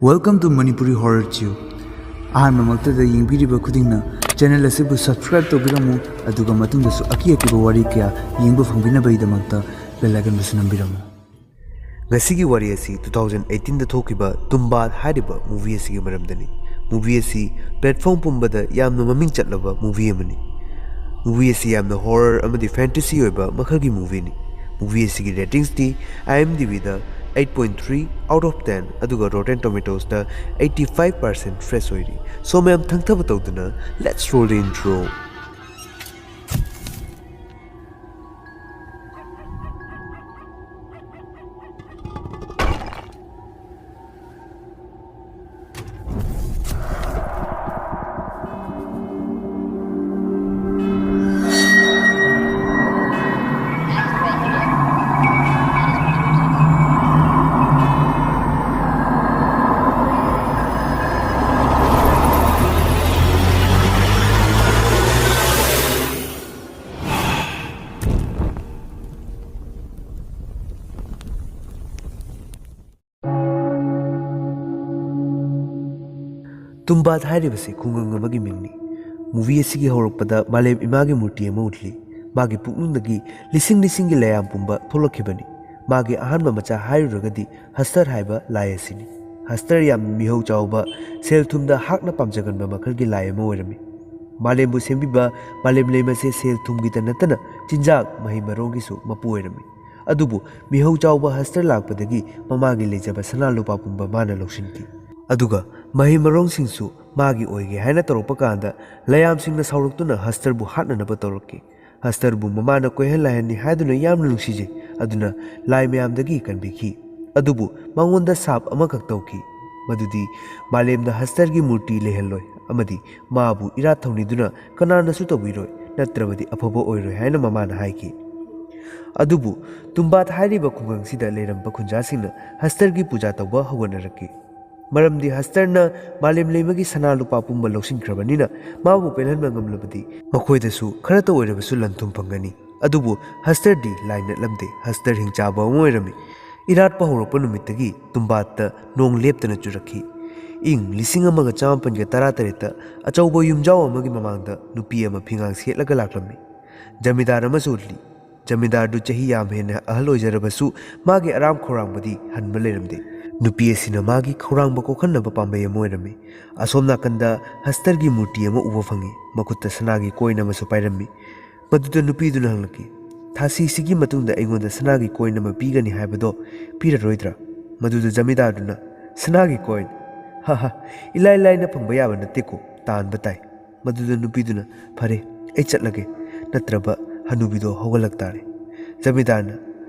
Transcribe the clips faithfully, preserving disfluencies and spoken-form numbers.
Welcome to Manipuri Horror Chew. ꯑꯍꯥꯟꯕꯃꯛꯇꯗ ꯌꯦꯡꯕꯤꯔꯤꯕ ꯈꯨꯗꯤꯡꯅ ꯆꯦꯅꯦꯜ ꯑꯁꯤꯕꯨ ꯁꯕꯁꯀ꯭ꯔꯥꯏꯕ ꯇꯧꯕꯤꯔꯝꯃꯨ, ꯑꯗꯨꯒ ꯃꯇꯨꯡꯗꯁꯨ ꯑꯀꯤ ꯑꯀꯤꯕ ꯋꯥꯔꯤ ꯀꯌꯥ ꯌꯦꯡꯕ ꯐꯪꯕꯤꯅꯕꯒꯤꯗꯃꯛꯇ ꯕꯦꯜ ꯑꯥꯏꯀꯟꯕꯨꯁꯨ ꯅꯝꯕꯤꯔꯝꯃꯨ꯫ ꯉꯁꯤꯒꯤ ꯋꯥꯔꯤ ꯑꯁꯤ ꯇꯨ ꯊꯥꯎꯖꯟ ꯑꯩꯠꯇꯤꯟꯗ ꯊꯣꯛꯈꯤꯕ ꯇꯨꯝꯕꯥꯗ ꯍꯥꯏꯔꯤꯕ ꯃꯨꯚꯤ ꯑꯁꯤꯒꯤ ꯃꯔꯝꯗꯅꯤ꯫ ꯃꯨꯚꯤ ꯑꯁꯤ ꯄ꯭ꯂꯦꯠꯐꯣꯝ ꯄꯨꯝꯕꯗ ꯌꯥꯝꯅ ꯃꯃꯤꯡ ꯆꯠꯂꯕ ꯃꯨꯚꯤ ꯑꯃꯅꯤ꯫ ꯃꯨꯚꯤ ꯑꯁꯤ ꯌꯥꯝꯅ ꯍꯣꯔꯔ ꯑꯃꯗꯤ ꯐꯦꯟꯇꯦꯁꯤ ꯑꯣꯏꯕ ꯃꯈꯜꯒꯤ ꯃꯨꯚꯤꯅꯤ꯫ ꯃꯨꯚꯤ ꯑꯁꯤꯒꯤ ꯔꯦꯇꯤꯡꯁꯇꯤ IMDbꯗ eight point three out of ten, ꯑꯗꯨꯒ Rotten Tomatoesꯇ eighty five percent fresh ꯑꯣꯏꯔꯤ꯫ ꯁꯣ ꯃꯌꯥꯝ ꯊꯪꯊꯕ ꯇꯧꯗꯨꯅ, let's roll the intro꯫ ꯇꯨꯝꯕꯥꯗ ꯍꯥꯏꯔꯤꯕꯁꯤ ꯈꯨꯡꯒꯪ ꯑꯃꯒꯤ ꯃꯤꯡꯅꯤ꯫ ꯃꯨꯚꯤ ꯑꯁꯤꯒꯤ ꯍꯧꯔꯛꯄꯗ ꯃꯥꯂꯦꯝ ꯏꯃꯥꯒꯤ ꯃꯨꯔꯇꯤ ꯑꯃ ꯎꯠꯂꯤ꯫ ꯃꯥꯒꯤ ꯄꯨꯛꯅꯨꯡꯗꯒꯤ ꯂꯤꯁꯤꯡ ꯂꯤꯁꯤꯡꯒꯤ ꯂꯩꯌꯥꯝ ꯄꯨꯝꯕ ꯊꯣꯛꯂꯛꯈꯤꯕꯅꯤ꯫ ꯃꯥꯒꯤ ꯑꯍꯥꯟꯕ ꯃꯆꯥ ꯍꯥꯏꯔꯨꯔꯒꯗꯤ ꯍꯁꯇꯔ ꯍꯥꯏꯕ ꯂꯥꯏ ꯑꯁꯤꯅꯤ꯫ ꯍꯁꯇꯔ ꯌꯥꯝꯅ ꯃꯤꯍꯧ ꯆꯥꯎꯕ, ꯁꯦꯜ ꯊꯨꯝꯗ ꯍꯥꯠꯅ ꯄꯥꯝꯖꯒꯟꯕ ꯃꯈꯜꯒꯤ ꯂꯥꯏ ꯑꯃ ꯑꯣꯏꯔꯝꯃꯤ꯫ ꯃꯥꯂꯦꯝꯕꯨ ꯁꯦꯝꯕꯤꯕ ꯃꯥꯂꯦꯝ ꯂꯩꯃꯁꯦ ꯁꯦꯜ ꯊꯨꯝꯒꯤꯇ ꯅꯠꯇꯅ ꯆꯤꯟꯖꯥꯛ, ꯃꯍꯩ ꯃꯔꯣꯡꯒꯤꯁꯨ ꯃꯄꯨ ꯑꯣꯏꯔꯝꯃꯤ꯫ ꯑꯗꯨꯕꯨ ꯃꯤꯍꯧ ꯆꯥꯎꯕ ꯍꯁꯇꯔ ꯂꯥꯛꯄꯗꯒꯤ ꯃꯃꯥꯒꯤ ꯂꯩꯖꯕ ꯁꯅꯥ ꯂꯨꯄꯥ ꯄꯨꯝꯕ ꯃꯥꯅ ꯂꯧꯁꯤꯟꯈꯤ꯫ ꯑꯗꯨꯒ ꯃꯍꯩ ꯃꯔꯣꯡꯁꯤꯡꯁꯨ ꯃꯥꯒꯤ ꯑꯣꯏꯒꯦ ꯍꯥꯏꯅ ꯇꯧꯔꯛꯄ ꯀꯥꯟꯗ ꯂꯩꯌꯥꯝꯁꯤꯡꯅ ꯁꯥꯎꯔꯛꯇꯨꯅ ꯍꯁꯇꯔꯕꯨ ꯍꯥꯠꯅꯅꯕ ꯇꯧꯔꯛꯈꯤ꯫ ꯍꯁꯇꯔꯕꯨ ꯃꯃꯥꯅ ꯀꯣꯏꯍꯟ ꯂꯥꯏꯍꯟꯅꯤ ꯍꯥꯏꯗꯨꯅ ꯌꯥꯝꯅ ꯅꯨꯡꯁꯤꯖꯩ, ꯑꯗꯨꯅ ꯂꯥꯏ ꯃꯌꯥꯝꯗꯒꯤ ꯀꯟꯕꯤꯈꯤ꯫ ꯑꯗꯨꯕꯨ ꯃꯉꯣꯟꯗ ꯁꯥꯞ ꯑꯃꯈꯛ ꯇꯧꯈꯤ, ꯃꯗꯨꯗꯤ ꯃꯥꯂꯦꯝꯗ ꯍꯁꯇꯔꯒꯤ ꯃꯨꯔꯇꯤ ꯂꯩꯍꯜꯂꯣꯏ ꯑꯃꯗꯤ ꯃꯥꯕꯨ ꯏꯔꯥꯠ ꯊꯧꯅꯤꯗꯨꯅ ꯀꯅꯥꯅꯁꯨ ꯇꯧꯕꯤꯔꯣꯏ, ꯅꯠꯇ꯭ꯔꯕꯗꯤ ꯑꯐꯕ ꯑꯣꯏꯔꯣꯏ ꯍꯥꯏꯅ ꯃꯃꯥꯅ ꯍꯥꯏꯈꯤ꯫ ꯑꯗꯨꯕꯨ ꯇꯨꯝꯕꯥꯗ ꯍꯥꯏꯔꯤꯕ ꯈꯨꯡꯒꯪꯁꯤꯗ ꯂꯩꯔꯝꯕ ꯈꯨꯟꯖꯥꯁꯤꯡꯅ ꯍꯁꯇꯔꯒꯤ ꯄꯨꯖꯥ ꯇꯧꯕ ꯍꯧꯒꯠꯅꯔꯛꯈꯤ꯫ ꯃꯔꯝꯗꯤ ꯍꯁꯇꯔꯅ ꯃꯥꯂꯦꯝ ꯂꯩꯃꯒꯤ ꯁꯅꯥ ꯂꯨꯄꯥ ꯄꯨꯝꯕ ꯂꯧꯁꯤꯟꯈ꯭ꯔꯕꯅꯤꯅ, ꯃꯥꯕꯨ ꯄꯦꯜꯍꯟꯕ ꯉꯝꯂꯕꯗꯤ ꯃꯈꯣꯏꯗꯁꯨ ꯈꯔꯇ ꯑꯣꯏꯔꯕꯁꯨ ꯂꯟ ꯊꯨꯝ ꯐꯪꯒꯅꯤ꯫ ꯑꯗꯨꯕꯨ ꯍꯁꯇꯔꯗꯤ ꯂꯥꯏ ꯅꯠꯂꯝꯗꯦ꯫ ꯍꯁꯇꯔ ꯍꯤꯡꯆꯥꯕ ꯑꯃ ꯑꯣꯏꯔꯝꯃꯤ꯫ ꯏꯔꯥꯠꯄ ꯍꯧꯔꯛꯄ ꯅꯨꯃꯤꯠꯇꯒꯤ ꯇꯨꯝꯕꯥꯠꯇ ꯅꯣꯡ ꯂꯦꯞꯇꯅ ꯆꯨꯔꯛꯈꯤ꯫ ꯏꯪ ꯂꯤꯁꯤꯡ ꯑꯃꯒ ꯆꯥꯃꯥꯄꯟꯒ ꯇꯔꯥꯇꯔꯦꯠꯇ ꯑꯆꯧꯕ ꯌꯨꯝꯖꯥꯎ ꯑꯃꯒꯤ ꯃꯃꯥꯡꯗ ꯅꯨꯄꯤ ꯑꯃ ꯐꯤꯉꯥꯡ ꯁꯦꯠꯂꯒ ꯂꯥꯛꯂꯝꯃꯤ꯫ ꯖꯃꯤꯗꯥꯔ ꯑꯃꯁꯨ ꯎꯠꯂꯤ꯫ ꯖꯃꯤꯗꯥꯔꯗꯨ ꯆꯍꯤ ꯌꯥꯝ ꯍꯦꯟꯅ ꯑꯍꯜ ꯑꯣꯏꯖꯔꯕꯁꯨ ꯃꯥꯒꯤ ꯑꯔꯥꯝ ꯈꯧꯔꯥꯡꯕꯗꯤ ꯍꯟꯕ ꯂꯩꯔꯝꯗꯦ꯫ ꯅꯨꯄꯤ ꯑꯁꯤꯅ ꯃꯥꯒꯤ ꯈꯧꯔꯥꯡꯕ ꯀꯣꯛꯍꯟꯅꯕ ꯄꯥꯝꯕꯩ ꯑꯃ ꯑꯣꯏꯔꯝꯃꯤ꯫ ꯑꯁꯣꯝ ꯅꯥꯀꯟꯗ ꯍꯁꯇꯔꯒꯤ ꯃꯨꯔꯇꯤ ꯑꯃ ꯎꯕ ꯐꯪꯉꯤ꯫ ꯃꯈꯨꯠꯇ ꯁꯅꯥꯒꯤ ꯀꯣꯏꯟ ꯑꯃꯁꯨ ꯄꯥꯏꯔꯝꯃꯤ꯫ ꯃꯗꯨꯗ ꯅꯨꯄꯤꯗꯨꯅ ꯍꯪꯂꯛꯈꯤ, "ꯊꯥꯁꯤꯁꯤꯒꯤ ꯃꯇꯨꯡꯗ ꯑꯩꯉꯣꯟꯗ ꯁꯅꯥꯒꯤ ꯀꯣꯏꯟ ꯑꯃ ꯄꯤꯒꯅꯤ ꯍꯥꯏꯕꯗꯣ ꯄꯤꯔꯔꯣꯏꯗ꯭ꯔꯥ?" ꯃꯗꯨꯗ ꯖꯃꯤꯗꯥꯔꯗꯨꯅ, "ꯁꯅꯥꯒꯤ ꯀꯣꯏꯟ? ꯍꯥ ꯍꯥ, ꯏꯂꯥꯏ ꯂꯥꯏꯅ ꯐꯪꯕ ꯌꯥꯕ ꯅꯠꯇꯦꯀꯣ, ꯇꯥꯟꯕ ꯇꯥꯏ꯫" ꯃꯗꯨꯗ ꯅꯨꯄꯤꯗꯨꯅ, "ꯐꯔꯦ, ꯑꯩ ꯆꯠꯂꯒꯦ, ꯅꯠꯇ꯭ꯔꯕ ꯍꯅꯨꯕꯤꯗꯣ ꯍꯧꯒꯠꯂꯛ ꯇꯥꯔꯦ꯫" ꯖꯃꯤꯗꯥꯔꯅ,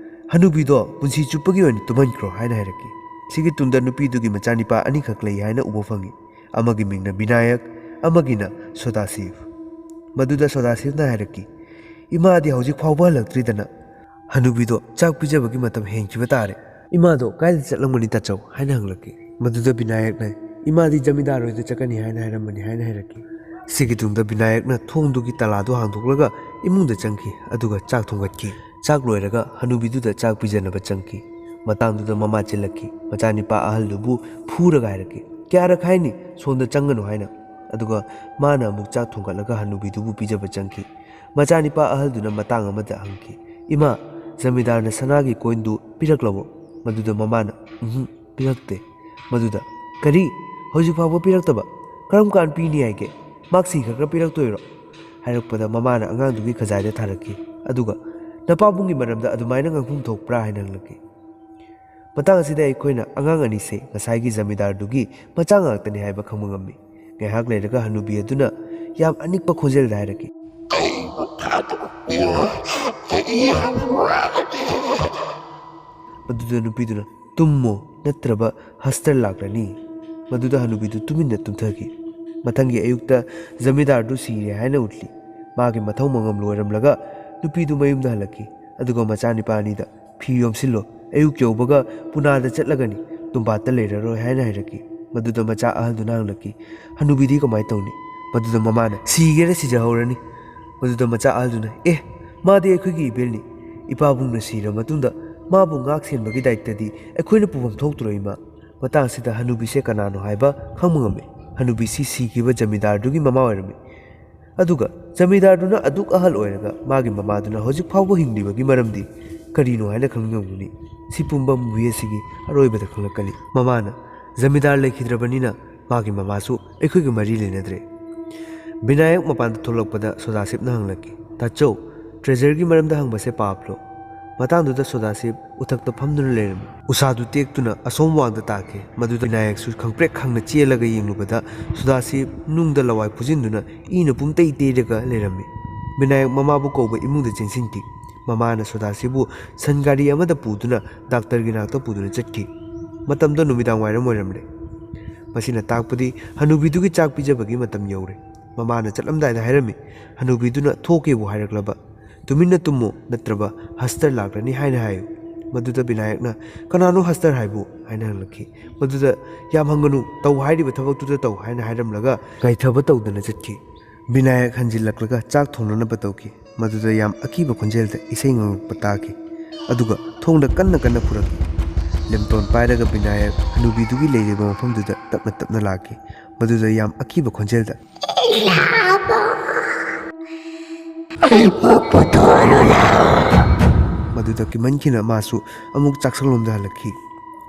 "ꯍꯅꯨꯕꯤꯗꯣ ꯄꯨꯟꯁꯤ ꯆꯨꯞꯄꯒꯤ ꯑꯣꯏꯅ ꯇꯨꯝꯍꯟꯈ꯭ꯔꯣ" ꯍꯥꯏꯅ ꯍꯥꯏꯔꯛꯈꯤ꯫ ꯁꯤꯒꯤ ꯇꯨꯡꯗ ꯅꯨꯄꯤꯗꯨꯒꯤ ꯃꯆꯥꯅꯤꯄꯥ ꯑꯅꯤꯈꯛ ꯂꯩ ꯍꯥꯏꯅ ꯎꯕ ꯐꯪꯉꯤ꯫ ꯑꯃꯒꯤ ꯃꯤꯡꯅ ꯕꯤꯅꯥꯌꯛ, ꯑꯃꯒꯤꯅ ꯁꯣꯗꯥꯁꯤꯕ꯫ ꯃꯗꯨꯗ ꯁꯣꯗꯥꯁꯤꯕꯅ ꯍꯥꯏꯔꯛꯈꯤ, "ꯏꯃꯥꯗꯤ ꯍꯧꯖꯤꯛ ꯐꯥꯎꯕ ꯍꯜꯂꯛꯇ꯭ꯔꯤꯗꯅ, ꯍꯅꯨꯕꯤꯗꯣ ꯆꯥꯛ ꯄꯤꯖꯕꯒꯤ ꯃꯇꯝ ꯍꯦꯟꯈꯤꯕ ꯇꯥꯔꯦ꯫ ꯏꯃꯥꯗꯣ ꯀꯥꯏꯗ ꯆꯠꯂꯝꯒꯅꯤ ꯇꯥꯆꯧ?" ꯍꯥꯏꯅ ꯍꯪꯂꯛꯈꯤ꯫ ꯃꯗꯨꯗ ꯕꯤꯅꯥꯌꯛꯅ, "ꯏꯃꯥꯗꯤ ꯖꯃꯤꯗꯥꯔ ꯍꯣꯏꯗ ꯆꯠꯀꯅꯤ ꯍꯥꯏꯅ ꯍꯥꯏꯔꯝꯕꯅꯤ" ꯍꯥꯏꯅ ꯍꯥꯏꯔꯛꯈꯤ꯫ ꯁꯤꯒꯤ ꯇꯨꯡꯗ ꯕꯤꯅꯥꯌꯛꯅ ꯊꯣꯡꯗꯨꯒꯤ ꯇꯂꯥꯗꯨ ꯍꯥꯡꯗꯣꯛꯂꯒ ꯏꯃꯨꯡꯗ ꯆꯪꯈꯤ, ꯑꯗꯨꯒ ꯆꯥꯛ ꯊꯣꯡꯒꯠꯈꯤ꯫ ꯆꯥꯛ ꯂꯣꯏꯔꯒ ꯍꯅꯨꯕꯤꯗꯨꯗ ꯆꯥꯛ ꯄꯤꯖꯅꯕ ꯆꯪꯈꯤ꯫ ꯃꯇꯥꯡꯗꯨꯗ ꯃꯃꯥ ꯆꯦꯜꯂꯛꯈꯤ꯫ ꯃꯆꯥꯅꯤꯄꯥ ꯑꯍꯜꯗꯨꯕꯨ ꯐꯨꯔꯒ ꯍꯥꯏꯔꯛꯈꯤ, "ꯀꯌꯥꯔꯛ ꯍꯥꯏꯅꯤ ꯁꯣꯝꯗ ꯆꯪꯒꯅꯨ ꯍꯥꯏꯅ?" ꯑꯗꯨꯒ ꯃꯥꯅ ꯑꯃꯨꯛ ꯆꯥꯛ ꯊꯣꯡꯒꯠꯂꯒ ꯍꯅꯨꯕꯤꯗꯨꯕꯨ ꯄꯤꯖꯕ ꯆꯪꯈꯤ꯫ ꯃꯆꯥꯅꯤꯄꯥ ꯑꯍꯜꯗꯨꯅ ꯃꯇꯥꯡ ꯑꯃꯗ ꯍꯪꯈꯤ, "ꯏꯃꯥ, ꯖꯃꯤꯗꯥꯔꯅ ꯁꯅꯥꯒꯤ ꯀꯣꯏꯟꯗꯨ ꯄꯤꯔꯛꯂꯕꯣ?" ꯃꯗꯨꯗ ꯃꯃꯥꯅ, "ꯎꯝꯍꯨꯝ, ꯄꯤꯔꯛꯇꯦ꯫" ꯃꯗꯨꯗ, "ꯀꯔꯤ? ꯍꯧꯖꯤꯛ ꯐꯥꯎꯕ ꯄꯤꯔꯛꯇꯕ? ꯀꯔꯝ ꯀꯥꯟ ꯄꯤꯅꯤ ꯍꯥꯏꯒꯦ? ꯃꯥꯛ ꯁꯤꯈ꯭ꯔꯒ ꯄꯤꯔꯛꯇꯣꯏꯔꯣ?" ꯍꯥꯏꯔꯛꯄꯗ ꯃꯃꯥꯅ ꯑꯉꯥꯡꯗꯨꯒꯤ ꯈꯖꯥꯏꯗ ꯊꯥꯔꯛꯈꯤ꯫ ꯑꯗꯨꯒ, "ꯅꯄꯥꯕꯨꯡꯒꯤ ꯃꯔꯝꯗ ꯑꯗꯨꯃꯥꯏꯅ ꯉꯥꯡꯐꯝ ꯊꯣꯛꯄ꯭ꯔꯥ?" ꯍꯥꯏꯅ ꯍꯪꯂꯛꯈꯤ꯫ ꯃꯇꯥꯡ ꯑꯁꯤꯗ ꯑꯩꯈꯣꯏꯅ ꯑꯉꯥꯡ ꯑꯅꯤꯁꯦ ꯉꯁꯥꯏꯒꯤ ꯖꯃꯤꯗꯥꯔꯗꯨꯒꯤ ꯃꯆꯥ ꯉꯥꯛꯇꯅꯤ ꯍꯥꯏꯕ ꯈꯪꯕ ꯉꯝꯃꯤ꯫ ꯉꯥꯏꯍꯥꯛ ꯂꯩꯔꯒ ꯍꯅꯨꯕꯤ ꯑꯗꯨꯅ ꯌꯥꯝ ꯑꯅꯤꯛꯄ ꯈꯣꯟꯖꯦꯜꯗ ꯍꯥꯏꯔꯛꯈꯤ, "ꯑꯩꯕꯨ ꯊꯥꯗꯣꯛꯄꯤꯌꯨ, ꯑꯩ ꯌꯥꯝ ꯋꯥꯔꯦ꯫" ꯃꯗꯨꯗ ꯅꯨꯄꯤꯗꯨꯅ, "ꯇꯨꯝꯃꯣ, ꯅꯠꯇ꯭ꯔꯕ ꯍꯁꯇꯔ ꯂꯥꯛꯂꯅꯤ꯫" ꯃꯗꯨꯗ ꯍꯅꯨꯕꯤꯗꯨ ꯇꯨꯃꯤꯟꯅ ꯇꯨꯝꯊꯈꯤ꯫ ꯃꯊꯪꯒꯤ ꯑꯌꯨꯛꯇ ꯖꯃꯤꯗꯥꯔꯗꯨ ꯁꯤꯔꯦ ꯍꯥꯏꯅ ꯎꯠꯂꯤ꯫ ꯃꯥꯒꯤ ꯃꯊꯧ ꯃꯉꯝ ꯂꯣꯏꯔꯝꯂꯒ ꯅꯨꯄꯤꯗꯨ ꯃꯌꯨꯝꯗ ꯍꯜꯂꯛꯈꯤ꯫ ꯑꯗꯨꯒ ꯃꯆꯥꯅꯤꯄꯥ ꯑꯅꯤꯗ, "ꯐꯤ ꯌꯣꯝꯁꯤꯜꯂꯣ, ꯑꯌꯨꯛ ꯌꯧꯕꯒ ꯄꯨꯅꯥꯗ ꯆꯠꯂꯒꯅꯤ, ꯇꯨꯝꯕꯥꯠꯇ ꯂꯩꯔꯔꯣꯏ" ꯍꯥꯏꯅ ꯍꯥꯏꯔꯛꯈꯤ꯫ ꯃꯗꯨꯗ ꯃꯆꯥ ꯑꯍꯜꯗꯨꯅ ꯍꯪꯂꯛꯈꯤ, "ꯍꯅꯨꯕꯤꯗꯤ ꯀꯃꯥꯏꯅ ꯇꯧꯅꯤ?" ꯃꯗꯨꯗ ꯃꯃꯥꯅ, "ꯁꯤꯒꯦꯔꯥ ꯁꯤꯖꯍꯧꯔꯅꯤ꯫" ꯃꯗꯨꯗ ꯃꯆꯥ ꯑꯍꯜꯗꯨꯅ, "ꯑꯦ, ꯃꯥꯗꯤ ꯑꯩꯈꯣꯏꯒꯤ ꯏꯕꯦꯜꯅꯤ꯫ ꯏꯄꯥꯕꯨꯡꯅ ꯁꯤꯔ ꯃꯇꯨꯡꯗ ꯃꯥꯕꯨ ꯉꯥꯛ ꯁꯦꯟꯕꯒꯤ ꯗꯥꯏꯇꯗꯤ ꯑꯩꯈꯣꯏꯅ ꯄꯨꯐꯝ ꯊꯣꯛꯇ꯭ꯔꯣ, ꯏꯃꯥ? ꯃꯇꯥꯡꯁꯤꯗ ꯍꯅꯨꯕꯤꯁꯦ ꯀꯅꯥꯅꯣ ꯍꯥꯏꯕ ꯈꯪꯕ ꯉꯝꯃꯤ꯫ ꯍꯅꯨꯕꯤꯁꯤ ꯁꯤꯈꯤꯕ ꯖꯃꯤꯗꯥꯔꯗꯨꯒꯤ ꯃꯃꯥ ꯑꯣꯏꯔꯝꯃꯤ꯫ ꯑꯗꯨꯒ ꯖꯃꯤꯗꯥꯔꯗꯨꯅ ꯑꯗꯨꯛ ꯑꯍꯜ ꯑꯣꯏꯔꯒ ꯃꯥꯒꯤ ꯃꯃꯥꯗꯨꯅ ꯍꯧꯖꯤꯛ ꯐꯥꯎꯕ ꯍꯤꯡꯂꯤꯕꯒꯤ ꯃꯔꯝꯗꯤ ꯀꯔꯤꯅꯣ ꯍꯥꯏꯅ ꯈꯪꯅꯤꯡꯉꯝꯒꯅꯤ꯫ ꯁꯤ ꯄꯨꯝꯕ movie ꯑꯁꯤꯒꯤ ꯑꯔꯣꯏꯕꯗ ꯈꯪꯂꯛꯀꯅꯤ꯫ ꯃꯃꯥꯅ ꯖꯃꯤꯗꯥꯔ ꯂꯩꯈꯤꯗ꯭ꯔꯕꯅꯤꯅ ꯃꯥꯒꯤ ꯃꯃꯥꯁꯨ ꯑꯩꯈꯣꯏꯒ ꯃꯔꯤ ꯂꯩꯅꯗ꯭ꯔꯦ꯫ ꯕꯤꯅꯥꯌꯛ ꯃꯄꯥꯟꯗ ꯊꯣꯛꯂꯛꯄꯗ ꯁꯣꯗꯥꯁꯤꯞꯅ ꯍꯪꯂꯛꯈꯤ, "ꯇꯥꯆꯧ, ꯇ꯭ꯔꯦꯖꯔꯒꯤ ꯃꯔꯝꯗ ꯍꯪꯕꯁꯦ ꯄꯥꯞꯂꯣ?" ꯃꯇꯥꯡꯗꯨꯗ ꯁꯣꯗꯥꯁꯤꯞ ꯎꯊꯛꯇ ꯐꯝꯗꯨꯅ ꯂꯩꯔꯝꯃꯤ꯫ ꯎꯁꯥꯗꯨ ꯇꯦꯛꯇꯨꯅ ꯑꯁꯣꯝ ꯋꯥꯡꯗ ꯇꯥꯈꯤ꯫ ꯃꯗꯨꯗ ꯕꯤꯅꯥꯌꯛꯁꯨ ꯈꯪꯄ꯭ꯔꯦꯛ ꯈꯪꯅ ꯆꯦꯜꯂꯒ ꯌꯦꯡꯂꯨꯕꯗ ꯁꯣꯗꯥꯁꯤꯞ ꯅꯨꯡꯗ ꯂꯋꯥꯏ ꯐꯨꯖꯤꯟꯗꯨꯅ ꯏꯅ ꯄꯨꯝꯇꯩ ꯇꯩꯔꯒ ꯂꯩꯔꯝꯃꯤ꯫ ꯕꯤꯅꯥꯌꯛ ꯃꯃꯥꯕꯨ ꯀꯧꯕ ꯏꯃꯨꯡꯗ ꯆꯦꯟꯁꯤꯟꯈꯤ꯫ ꯃꯃꯥꯅ ꯁꯣꯗꯥꯁꯤꯞꯕꯨ ꯁꯟ ꯒꯥꯔꯤ ꯑꯃꯗ ꯄꯨꯗꯨꯅ ꯗꯥꯛꯇꯔꯒꯤ ꯅꯥꯛꯇ ꯄꯨꯗꯨꯅ ꯆꯠꯈꯤ꯫ ꯃꯇꯝꯗꯣ ꯅꯨꯃꯤꯗꯥꯡ ꯋꯥꯏꯔꯝ ꯑꯣꯏꯔꯝꯂꯦ꯫ ꯃꯁꯤꯅ ꯇꯥꯛꯄꯗꯤ ꯍꯅꯨꯕꯤꯗꯨꯒꯤ ꯆꯥꯛ ꯄꯤꯖꯕꯒꯤ ꯃꯇꯝ ꯌꯧꯔꯦ꯫ ꯃꯃꯥꯅ ꯆꯠꯂꯝꯗꯥꯏꯗ ꯍꯥꯏꯔꯝꯃꯤ, "ꯍꯅꯨꯕꯤꯗꯨꯅ ꯊꯣꯛꯀꯦꯕꯨ ꯍꯥꯏꯔꯛꯂꯕ, ꯇꯨꯃꯤꯟꯅ ꯇꯨꯝꯃꯨ, ꯅꯠꯇ꯭ꯔꯕ ꯍꯁꯇꯔ ꯂꯥꯛꯂꯅꯤ ꯍꯥꯏꯅ ꯍꯥꯏꯌꯨ꯫" ꯃꯗꯨꯗ ꯕꯤꯅꯥꯌꯛꯅ, "ꯀꯅꯥꯅꯣ ꯍꯁꯇꯔ ꯍꯥꯏꯕꯨ?" ꯍꯥꯏꯅ ꯍꯪꯂꯛꯈꯤ꯫ ꯃꯗꯨꯗ, "ꯌꯥꯝ ꯍꯪꯒꯅꯨ, ꯇꯧ ꯍꯥꯏꯔꯤꯕ ꯊꯕꯛꯇꯨꯗ ꯇꯧ" ꯍꯥꯏꯅ ꯍꯥꯏꯔꯝꯂꯒ ꯉꯥꯏꯊꯕ ꯇꯧꯗꯅ ꯆꯠꯈꯤ꯫ ꯕꯤꯅꯥꯌꯛ ꯍꯟꯖꯤꯜꯂꯛꯂꯒ ꯆꯥꯛ ꯊꯣꯡꯅꯅꯕ ꯇꯧꯈꯤ꯫ ꯃꯗꯨꯗ ꯌꯥꯝ ꯑꯀꯤꯕ ꯈꯣꯟꯖꯦꯜꯗ ꯏꯁꯩ ꯉꯪꯂꯛꯄ ꯇꯥꯈꯤ꯫ ꯑꯗꯨꯒ ꯊꯣꯡꯗ ꯀꯟꯅ ꯀꯟꯅ ꯐꯨꯔꯛꯈꯤ꯫ ꯂꯦꯝꯇꯣꯟ ꯄꯥꯏꯔꯒ ꯕꯤꯅꯥꯌꯛ ꯍꯅꯨꯕꯤꯗꯨꯒꯤ ꯂꯩꯔꯤꯕ ꯃꯐꯝꯗꯨꯗ ꯇꯞꯅ ꯇꯞꯅ ꯂꯥꯛꯈꯤ꯫ ꯃꯗꯨꯗ ꯌꯥꯝ ꯑꯀꯤꯕ ꯈꯣꯟꯖꯦꯜꯗ, "ꯏꯂꯥꯕꯣ, ꯑꯩꯕꯨ ꯄꯨꯊꯣꯔꯛꯎ!" ꯃꯗꯨꯗ ꯀꯤꯃꯟꯈꯤꯅ ꯃꯥꯁꯨ ꯑꯃꯨꯛ ꯆꯥꯛꯁꯪꯂꯣꯝꯗ ꯍꯜꯂꯛꯈꯤ꯫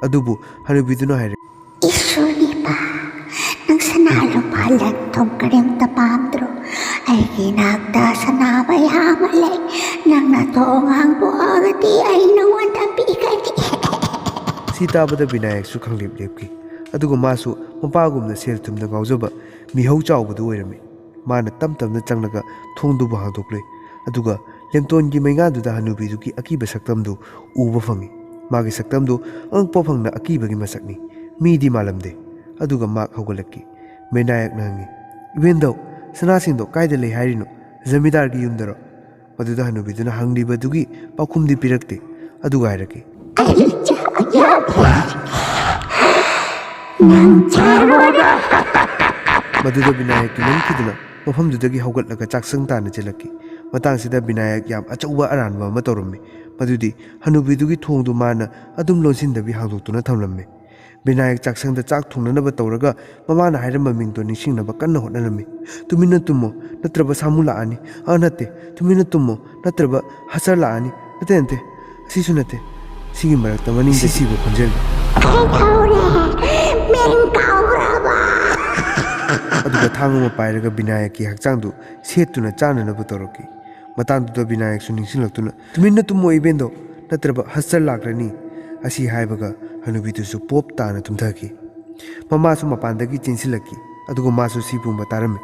ꯑꯗꯨꯕꯨ ꯍꯅꯨꯕꯤꯗꯨꯅ ꯍꯥꯏꯔꯛꯏ, "ꯏꯁꯨ ꯅꯤꯄꯥ, ꯅꯪ ꯁꯅꯥ ꯂꯨꯄꯥ ꯂꯟ ꯊꯨꯝ ꯀꯔꯤꯝꯇ ꯄꯥꯝꯗ꯭ꯔꯣ? ꯑꯩꯒꯤ ꯏꯅꯥꯛꯇ ꯁꯅꯥ ꯃꯌꯥꯝ ꯑꯃ ꯂꯩ꯫ ꯅꯪꯅ ꯊꯣꯡ ꯍꯥꯡꯗꯣꯛꯑꯒꯗꯤ ꯑꯩ ꯅꯉꯣꯟꯗ ꯄꯤꯒꯅꯤ꯫" ꯁꯤ ꯇꯥꯕꯗ ꯕꯤꯅꯥꯌꯛꯁꯨ ꯈꯪꯂꯦꯞ ꯂꯦꯞꯈꯤ꯫ ꯑꯗꯨꯒ ꯃꯥꯁꯨ ꯃꯄꯥꯒꯨꯝꯅ ꯁꯦꯜ ꯊꯨꯝꯗ ꯉꯥꯎꯖꯕ ꯃꯤꯍꯧ ꯆꯥꯎꯕꯗꯨ ꯑꯣꯏꯔꯝꯃꯤ꯫ ꯃꯥꯅ ꯇꯞ ꯇꯞꯅ ꯆꯪꯂꯒ ꯊꯣꯡꯗꯨꯕꯨ ꯍꯥꯡꯗꯣꯛꯂꯨꯏ꯫ ꯑꯗꯨꯒ ꯂꯦꯝꯇꯣꯟꯒꯤ ꯃꯩꯉꯥꯗꯨꯗ ꯍꯅꯨꯕꯤꯗꯨꯒꯤ ꯑꯀꯤꯕ ꯁꯛꯇꯝꯗꯨ ꯎꯕ ꯐꯪꯉꯤ꯫ ꯃꯥꯒꯤ ꯁꯛꯇꯝꯗꯨ ꯑꯉꯛꯄ ꯐꯪꯅ ꯑꯀꯤꯕꯒꯤ ꯃꯁꯛꯅꯤ꯫ ꯃꯤꯗꯤ ꯃꯥꯜꯂꯝꯗꯦ꯫ ꯑꯗꯨꯒ ꯃꯍꯥꯛ ꯍꯧꯒꯠꯂꯛꯈꯤ꯫ ꯕꯤꯅꯥꯌꯛꯅ ꯍꯪꯉꯤ, "ꯏꯕꯦꯟꯗꯧ, ꯁꯅꯥꯁꯤꯡꯗꯣ ꯀꯥꯏꯗ ꯂꯩ ꯍꯥꯏꯔꯤꯅꯣ? ꯖꯃꯤꯗꯥꯔꯒꯤ ꯌꯨꯝꯗꯔꯣ?" ꯃꯗꯨꯗ ꯍꯅꯨꯕꯤꯗꯨꯅ ꯍꯪꯂꯤꯕꯗꯨꯒꯤ ꯄꯥꯎꯈꯨꯝꯗꯤ ꯄꯤꯔꯛꯇꯦ꯫ ꯑꯗꯨꯒ ꯍꯥꯏꯔꯛꯈꯤ, "ꯑꯩ ꯆꯥꯕ ꯌꯥꯗꯦ꯫ ꯅꯪ ꯆꯥꯔꯣꯔꯥ?" ꯃꯗꯨꯗ ꯕꯤꯅꯥꯌꯛ ꯀꯤꯃꯟꯈꯤꯗꯨꯅ ꯃꯐꯝꯗꯨꯗꯒꯤ ꯍꯧꯒꯠꯂꯒ ꯆꯥꯛꯁꯪ ꯇꯥꯟꯅ ꯆꯦꯜꯂꯛꯈꯤ꯫ ꯃꯇꯥꯡꯁꯤꯗ ꯕꯤꯅꯥꯌꯛ ꯌꯥꯝ ꯑꯆꯧꯕ ꯑꯔꯥꯟꯕ ꯑꯃ ꯇꯧꯔꯝꯃꯤ꯫ ꯃꯗꯨꯗꯤ ꯍꯅꯨꯕꯤꯗꯨꯒꯤ ꯊꯣꯡꯗꯨ ꯃꯥꯅ ꯑꯗꯨꯝ ꯂꯣꯟꯁꯤꯟꯗꯕꯤ ꯍꯥꯡꯗꯣꯛꯇꯨꯅ ꯊꯝꯂꯝꯃꯤ꯫ ꯕꯤꯅꯥꯌꯛ ꯆꯥꯛꯁꯪꯗ ꯆꯥꯛ ꯊꯣꯡꯅꯅꯕ ꯇꯧꯔꯒ ꯃꯃꯥꯅ ꯍꯥꯏꯔꯝꯕ ꯃꯤꯡꯗꯣ ꯅꯤꯡꯁꯤꯡꯅꯕ ꯀꯟꯅ ꯍꯣꯠꯅꯔꯝꯃꯤ꯫ "ꯇꯨꯃꯤꯟꯅ ꯇꯨꯝꯃꯣ, ꯅꯠꯇ꯭ꯔꯕ ꯁꯥꯃꯨ ꯂꯥꯛꯑꯅꯤ꯫ ꯑ, ꯅꯠꯇꯦ, ꯇꯨꯃꯤꯟꯅ ꯇꯨꯝꯃꯣ, ꯅꯠꯇ꯭ꯔꯕ ꯍꯁꯔ ꯂꯥꯛꯑꯅꯤ꯫ ꯅꯠꯇꯦ, ꯅꯠꯇꯦ, ꯑꯁꯤꯁꯨ ꯅꯠꯇꯦ꯫ ꯁꯤꯒꯤ ꯃꯔꯛꯇ ꯃꯅꯤꯡꯗ ꯁꯤꯕ ꯈꯣꯟꯖꯦꯜ"꯫ ꯑꯗꯨꯒ ꯊꯥꯡ ꯑꯃ ꯄꯥꯏꯔꯒ ꯕꯤꯅꯥꯌꯛꯀꯤ ꯍꯛꯆꯥꯡꯗꯨ ꯁꯦꯠꯇꯨꯅ ꯆꯥꯅꯅꯕ ꯇꯧꯔꯛꯈꯤ꯫ ꯃꯇꯥꯡꯗꯨꯗ ꯕꯤꯅꯥꯌꯛꯁꯨ ꯅꯤꯡꯁꯤꯡꯂꯛꯇꯨꯅ, "ꯇꯨꯃꯤꯟꯅ ꯇꯨꯝꯃꯣ ꯏꯕꯦꯟꯗꯣ, ꯅꯠꯇ꯭ꯔꯕ ꯍꯁꯇꯔ ꯂꯥꯛꯂꯅꯤ"꯫ ꯑꯁꯤ ꯍꯥꯏꯕꯒ ꯍꯅꯨꯕꯤꯗꯨꯁꯨ ꯄꯣꯞ ꯇꯥꯅ ꯇꯨꯝꯊꯈꯤ꯫ ꯃꯃꯥꯁꯨ ꯃꯄꯥꯟꯗꯒꯤ ꯆꯦꯟꯁꯤꯜꯂꯛꯈꯤ꯫ ꯑꯗꯨꯒ ꯃꯥꯁꯨ ꯁꯤ ꯄꯨꯝꯕ ꯇꯥꯔꯝꯃꯤ꯫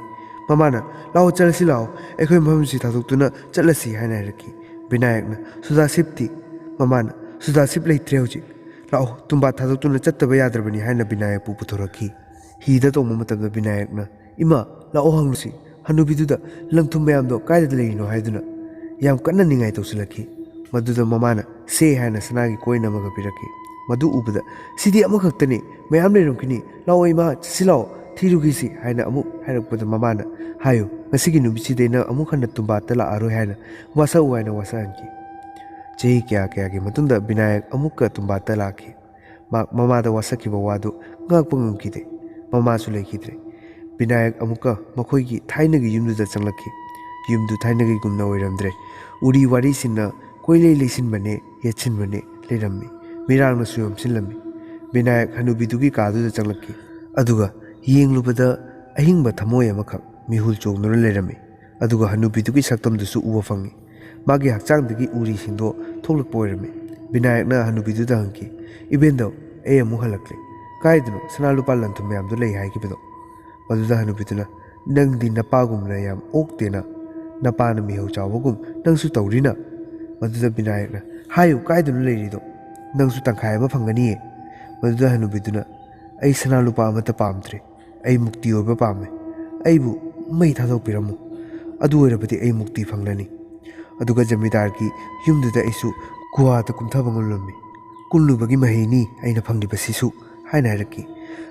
ꯃꯃꯥꯅ, "ꯂꯥꯛꯑꯣ, ꯆꯠꯂꯁꯤ ꯂꯥꯛꯑꯣ, ꯑꯩꯈꯣꯏ ꯃꯐꯝꯁꯤ ꯊꯥꯗꯣꯛꯇꯨꯅ ꯆꯠꯂꯁꯤ" ꯍꯥꯏꯅ ꯍꯥꯏꯔꯛꯈꯤ꯫ ꯕꯤꯅꯥꯌꯛꯅ, "ꯁꯨꯗꯥꯁꯤꯞꯇꯤ?" ꯃꯃꯥꯅ, "ꯁꯨꯗꯥꯁꯤꯞ ꯂꯩꯇ꯭ꯔꯦ ꯍꯧꯖꯤꯛ꯫ ꯂꯥꯛꯑꯣ, ꯇꯨꯝꯕꯥ ꯊꯥꯗꯣꯛꯇꯨꯅ ꯆꯠꯇꯕ ꯌꯥꯗ꯭ꯔꯕꯅꯤ" ꯍꯥꯏꯅ ꯕꯤꯅꯥꯌꯛꯄꯨ ꯄꯨꯊꯣꯔꯛꯈꯤ꯫ ꯍꯤꯗ ꯇꯣꯡꯕ ꯃꯇꯝꯗ ꯕꯤꯅꯥꯌꯛꯅ, "ꯏꯃꯥ, ꯂꯥꯛꯑꯣ ꯍꯪꯂꯨꯁꯤ, ꯍꯅꯨꯕꯤꯗꯨꯗ ꯂꯪ ꯊꯨꯝ ꯃꯌꯥꯝꯗꯣ ꯀꯥꯏꯗ ꯂꯩꯔꯤꯅꯣ" ꯍꯥꯏꯗꯨꯅ ꯌꯥꯝ ꯀꯟꯅ ꯅꯤꯡꯉꯥꯏ ꯇꯧꯁꯤꯜꯂꯛꯈꯤ꯫ ꯃꯗꯨꯗ ꯃꯃꯥꯅ, "ꯁꯦ" ꯍꯥꯏꯅ ꯁꯅꯥꯒꯤ ꯀꯣꯏꯟ ꯑꯃꯒ ꯄꯤꯔꯛꯈꯤ꯫ ꯃꯗꯨ ꯎꯕꯗ, "ꯁꯤꯗꯤ ꯑꯃꯈꯛꯇꯅꯤ, ꯃꯌꯥꯝ ꯂꯩꯔꯝꯈꯤꯅꯤ, ꯂꯥꯛꯑꯣ ꯏꯃꯥ, ꯆꯠꯁꯤ ꯂꯥꯛꯑꯣ, ꯊꯤꯔꯨꯈꯤꯁꯤ" ꯍꯥꯏꯅ ꯑꯃꯨꯛ ꯍꯥꯏꯔꯛꯄꯗ ꯃꯃꯥꯅ, "ꯍꯥꯏꯌꯨ, ꯉꯁꯤꯒꯤ ꯅꯨꯃꯤꯠꯁꯤꯗꯩ ꯅꯪ ꯑꯃꯨꯛ ꯍꯟꯅ ꯇꯨꯝꯕꯥꯠꯇ ꯂꯥꯛꯑꯔꯣꯏ" ꯍꯥꯏꯅ ꯋꯥꯁꯛꯎ ꯍꯥꯏꯅ ꯋꯥꯁꯛꯍꯟꯈꯤ꯫ ꯆꯍꯤ ꯀꯌꯥ ꯀꯌꯥꯒꯤ ꯃꯇꯨꯡꯗ ꯕꯤꯅꯥꯌꯛ ꯑꯃꯨꯛꯀ ꯇꯨꯝꯕꯥꯠꯇ ꯂꯥꯛꯈꯤ꯫ ꯃꯍꯥꯛ ꯃꯃꯥꯗ ꯋꯥꯁꯛꯈꯤꯕ ꯋꯥꯗꯨ ꯉꯥꯛꯄ ꯉꯝꯈꯤꯗꯦ꯫ ꯃꯃꯥꯁꯨ ꯂꯩꯈꯤꯗ꯭ꯔꯦ꯫ ꯕꯤꯅꯥꯌꯛ ꯑꯃꯨꯛꯀ ꯃꯈꯣꯏꯒꯤ ꯊꯥꯏꯅꯒꯤ ꯌꯨꯝꯗꯨꯗ ꯆꯪꯂꯛꯈꯤ꯫ ꯌꯨꯝꯗꯨ ꯊꯥꯏꯅꯒꯤꯒꯨꯝꯅ ꯑꯣꯏꯔꯝꯗ꯭ꯔꯦ꯫ ꯎꯔꯤ ꯋꯥꯔꯤꯁꯤꯡꯅ ꯀꯣꯏꯂꯩ ꯂꯩꯁꯤꯟꯕꯅꯦ, ꯌꯦꯠꯁꯤꯟꯕꯅꯦ ꯂꯩꯔꯝꯃꯤ꯫ ꯃꯤꯔꯥꯡꯅꯁꯨ ꯌꯣꯝꯁꯤꯜꯂꯝꯃꯤ꯫ ꯕꯤꯅꯥꯌꯛ ꯍꯅꯨꯕꯤꯗꯨꯒꯤ ꯀꯥꯗꯨꯗ ꯆꯪꯂꯛꯈꯤ꯫ ꯑꯗꯨꯒ ꯌꯦꯡꯂꯨꯕꯗ ꯑꯍꯤꯡꯕ ꯊꯃꯣꯏ ꯑꯃꯈꯛ ꯃꯤꯍꯨꯜ ꯆꯣꯡꯗꯨꯅ ꯂꯩꯔꯝꯃꯤ꯫ ꯑꯗꯨꯒ ꯍꯅꯨꯕꯤꯗꯨꯒꯤ ꯁꯛꯇꯝꯗꯨꯁꯨ ꯎꯕ ꯐꯪꯉꯤ꯫ ꯃꯥꯒꯤ ꯍꯛꯆꯥꯡꯗꯒꯤ ꯎꯔꯤꯁꯤꯡꯗꯣ ꯊꯣꯛꯂꯛꯄ ꯑꯣꯏꯔꯝꯃꯤ꯫ ꯕꯤꯅꯥꯌꯛꯅ ꯍꯅꯨꯕꯤꯗꯨꯗ ꯍꯪꯈꯤ, "ꯏꯕꯦꯟꯗꯧ, ꯑꯩ ꯑꯃꯨꯛ ꯍꯜꯂꯛꯂꯦ꯫ ꯀꯥꯏꯗꯅꯣ ꯁꯅꯥ ꯂꯨꯄꯥ ꯂꯟ ꯊꯨꯝ ꯃꯌꯥꯝꯗꯣ ꯂꯩ ꯍꯥꯏꯈꯤꯕꯗꯣ?" ꯃꯗꯨꯗ ꯍꯅꯨꯕꯤꯗꯨꯅ, "ꯅꯪꯗꯤ ꯅꯄꯥꯒꯨꯝꯅ ꯌꯥꯝ ꯑꯣꯛꯇꯦꯅ, ꯅꯄꯥꯅ ꯃꯤꯍꯧ ꯆꯥꯎꯕꯒꯨꯝ ꯅꯪꯁꯨ ꯇꯧꯔꯤꯅ?" ꯃꯗꯨꯗ ꯕꯤꯅꯥꯌꯛꯅ, "ꯍꯥꯏꯌꯨ, ꯀꯥꯏꯗꯅꯣ ꯂꯩꯔꯤꯗꯣ? ꯅꯪꯁꯨ ꯇꯪꯈꯥꯏ ꯑꯃ ꯐꯪꯒꯅꯤꯌꯦ?" ꯃꯗꯨꯗ ꯍꯅꯨꯕꯤꯗꯨꯅ, "ꯑꯩ ꯁꯅꯥ ꯂꯨꯄꯥ ꯑꯃꯠꯇ ꯄꯥꯝꯗ꯭ꯔꯦ꯫ ꯑꯩ ꯃꯨꯛꯇꯤ ꯑꯣꯏꯕ ꯄꯥꯝꯃꯦ꯫ ꯑꯩꯕꯨ ꯃꯩ ꯊꯥꯗꯣꯛꯄꯤꯔꯝꯃꯨ꯫ ꯑꯗꯨ ꯑꯣꯏꯔꯕꯗꯤ ꯑꯩ ꯃꯨꯛꯇꯤ ꯐꯪꯂꯅꯤ꯫ ꯑꯗꯨꯒ ꯖꯃꯤꯗꯥꯔꯒꯤ ꯌꯨꯝꯗꯨꯗ ꯑꯩꯁꯨ ꯒꯨꯍꯥꯗ ꯀꯨꯝꯊꯕ ꯉꯝꯂꯝꯃꯤ꯫ ꯀꯨꯝꯂꯨꯕꯒꯤ ꯃꯍꯩꯅꯤ ꯑꯩꯅ ꯐꯪꯂꯤꯕꯁꯤꯁꯨ" ꯍꯥꯏꯅ ꯍꯥꯏꯔꯛꯈꯤ꯫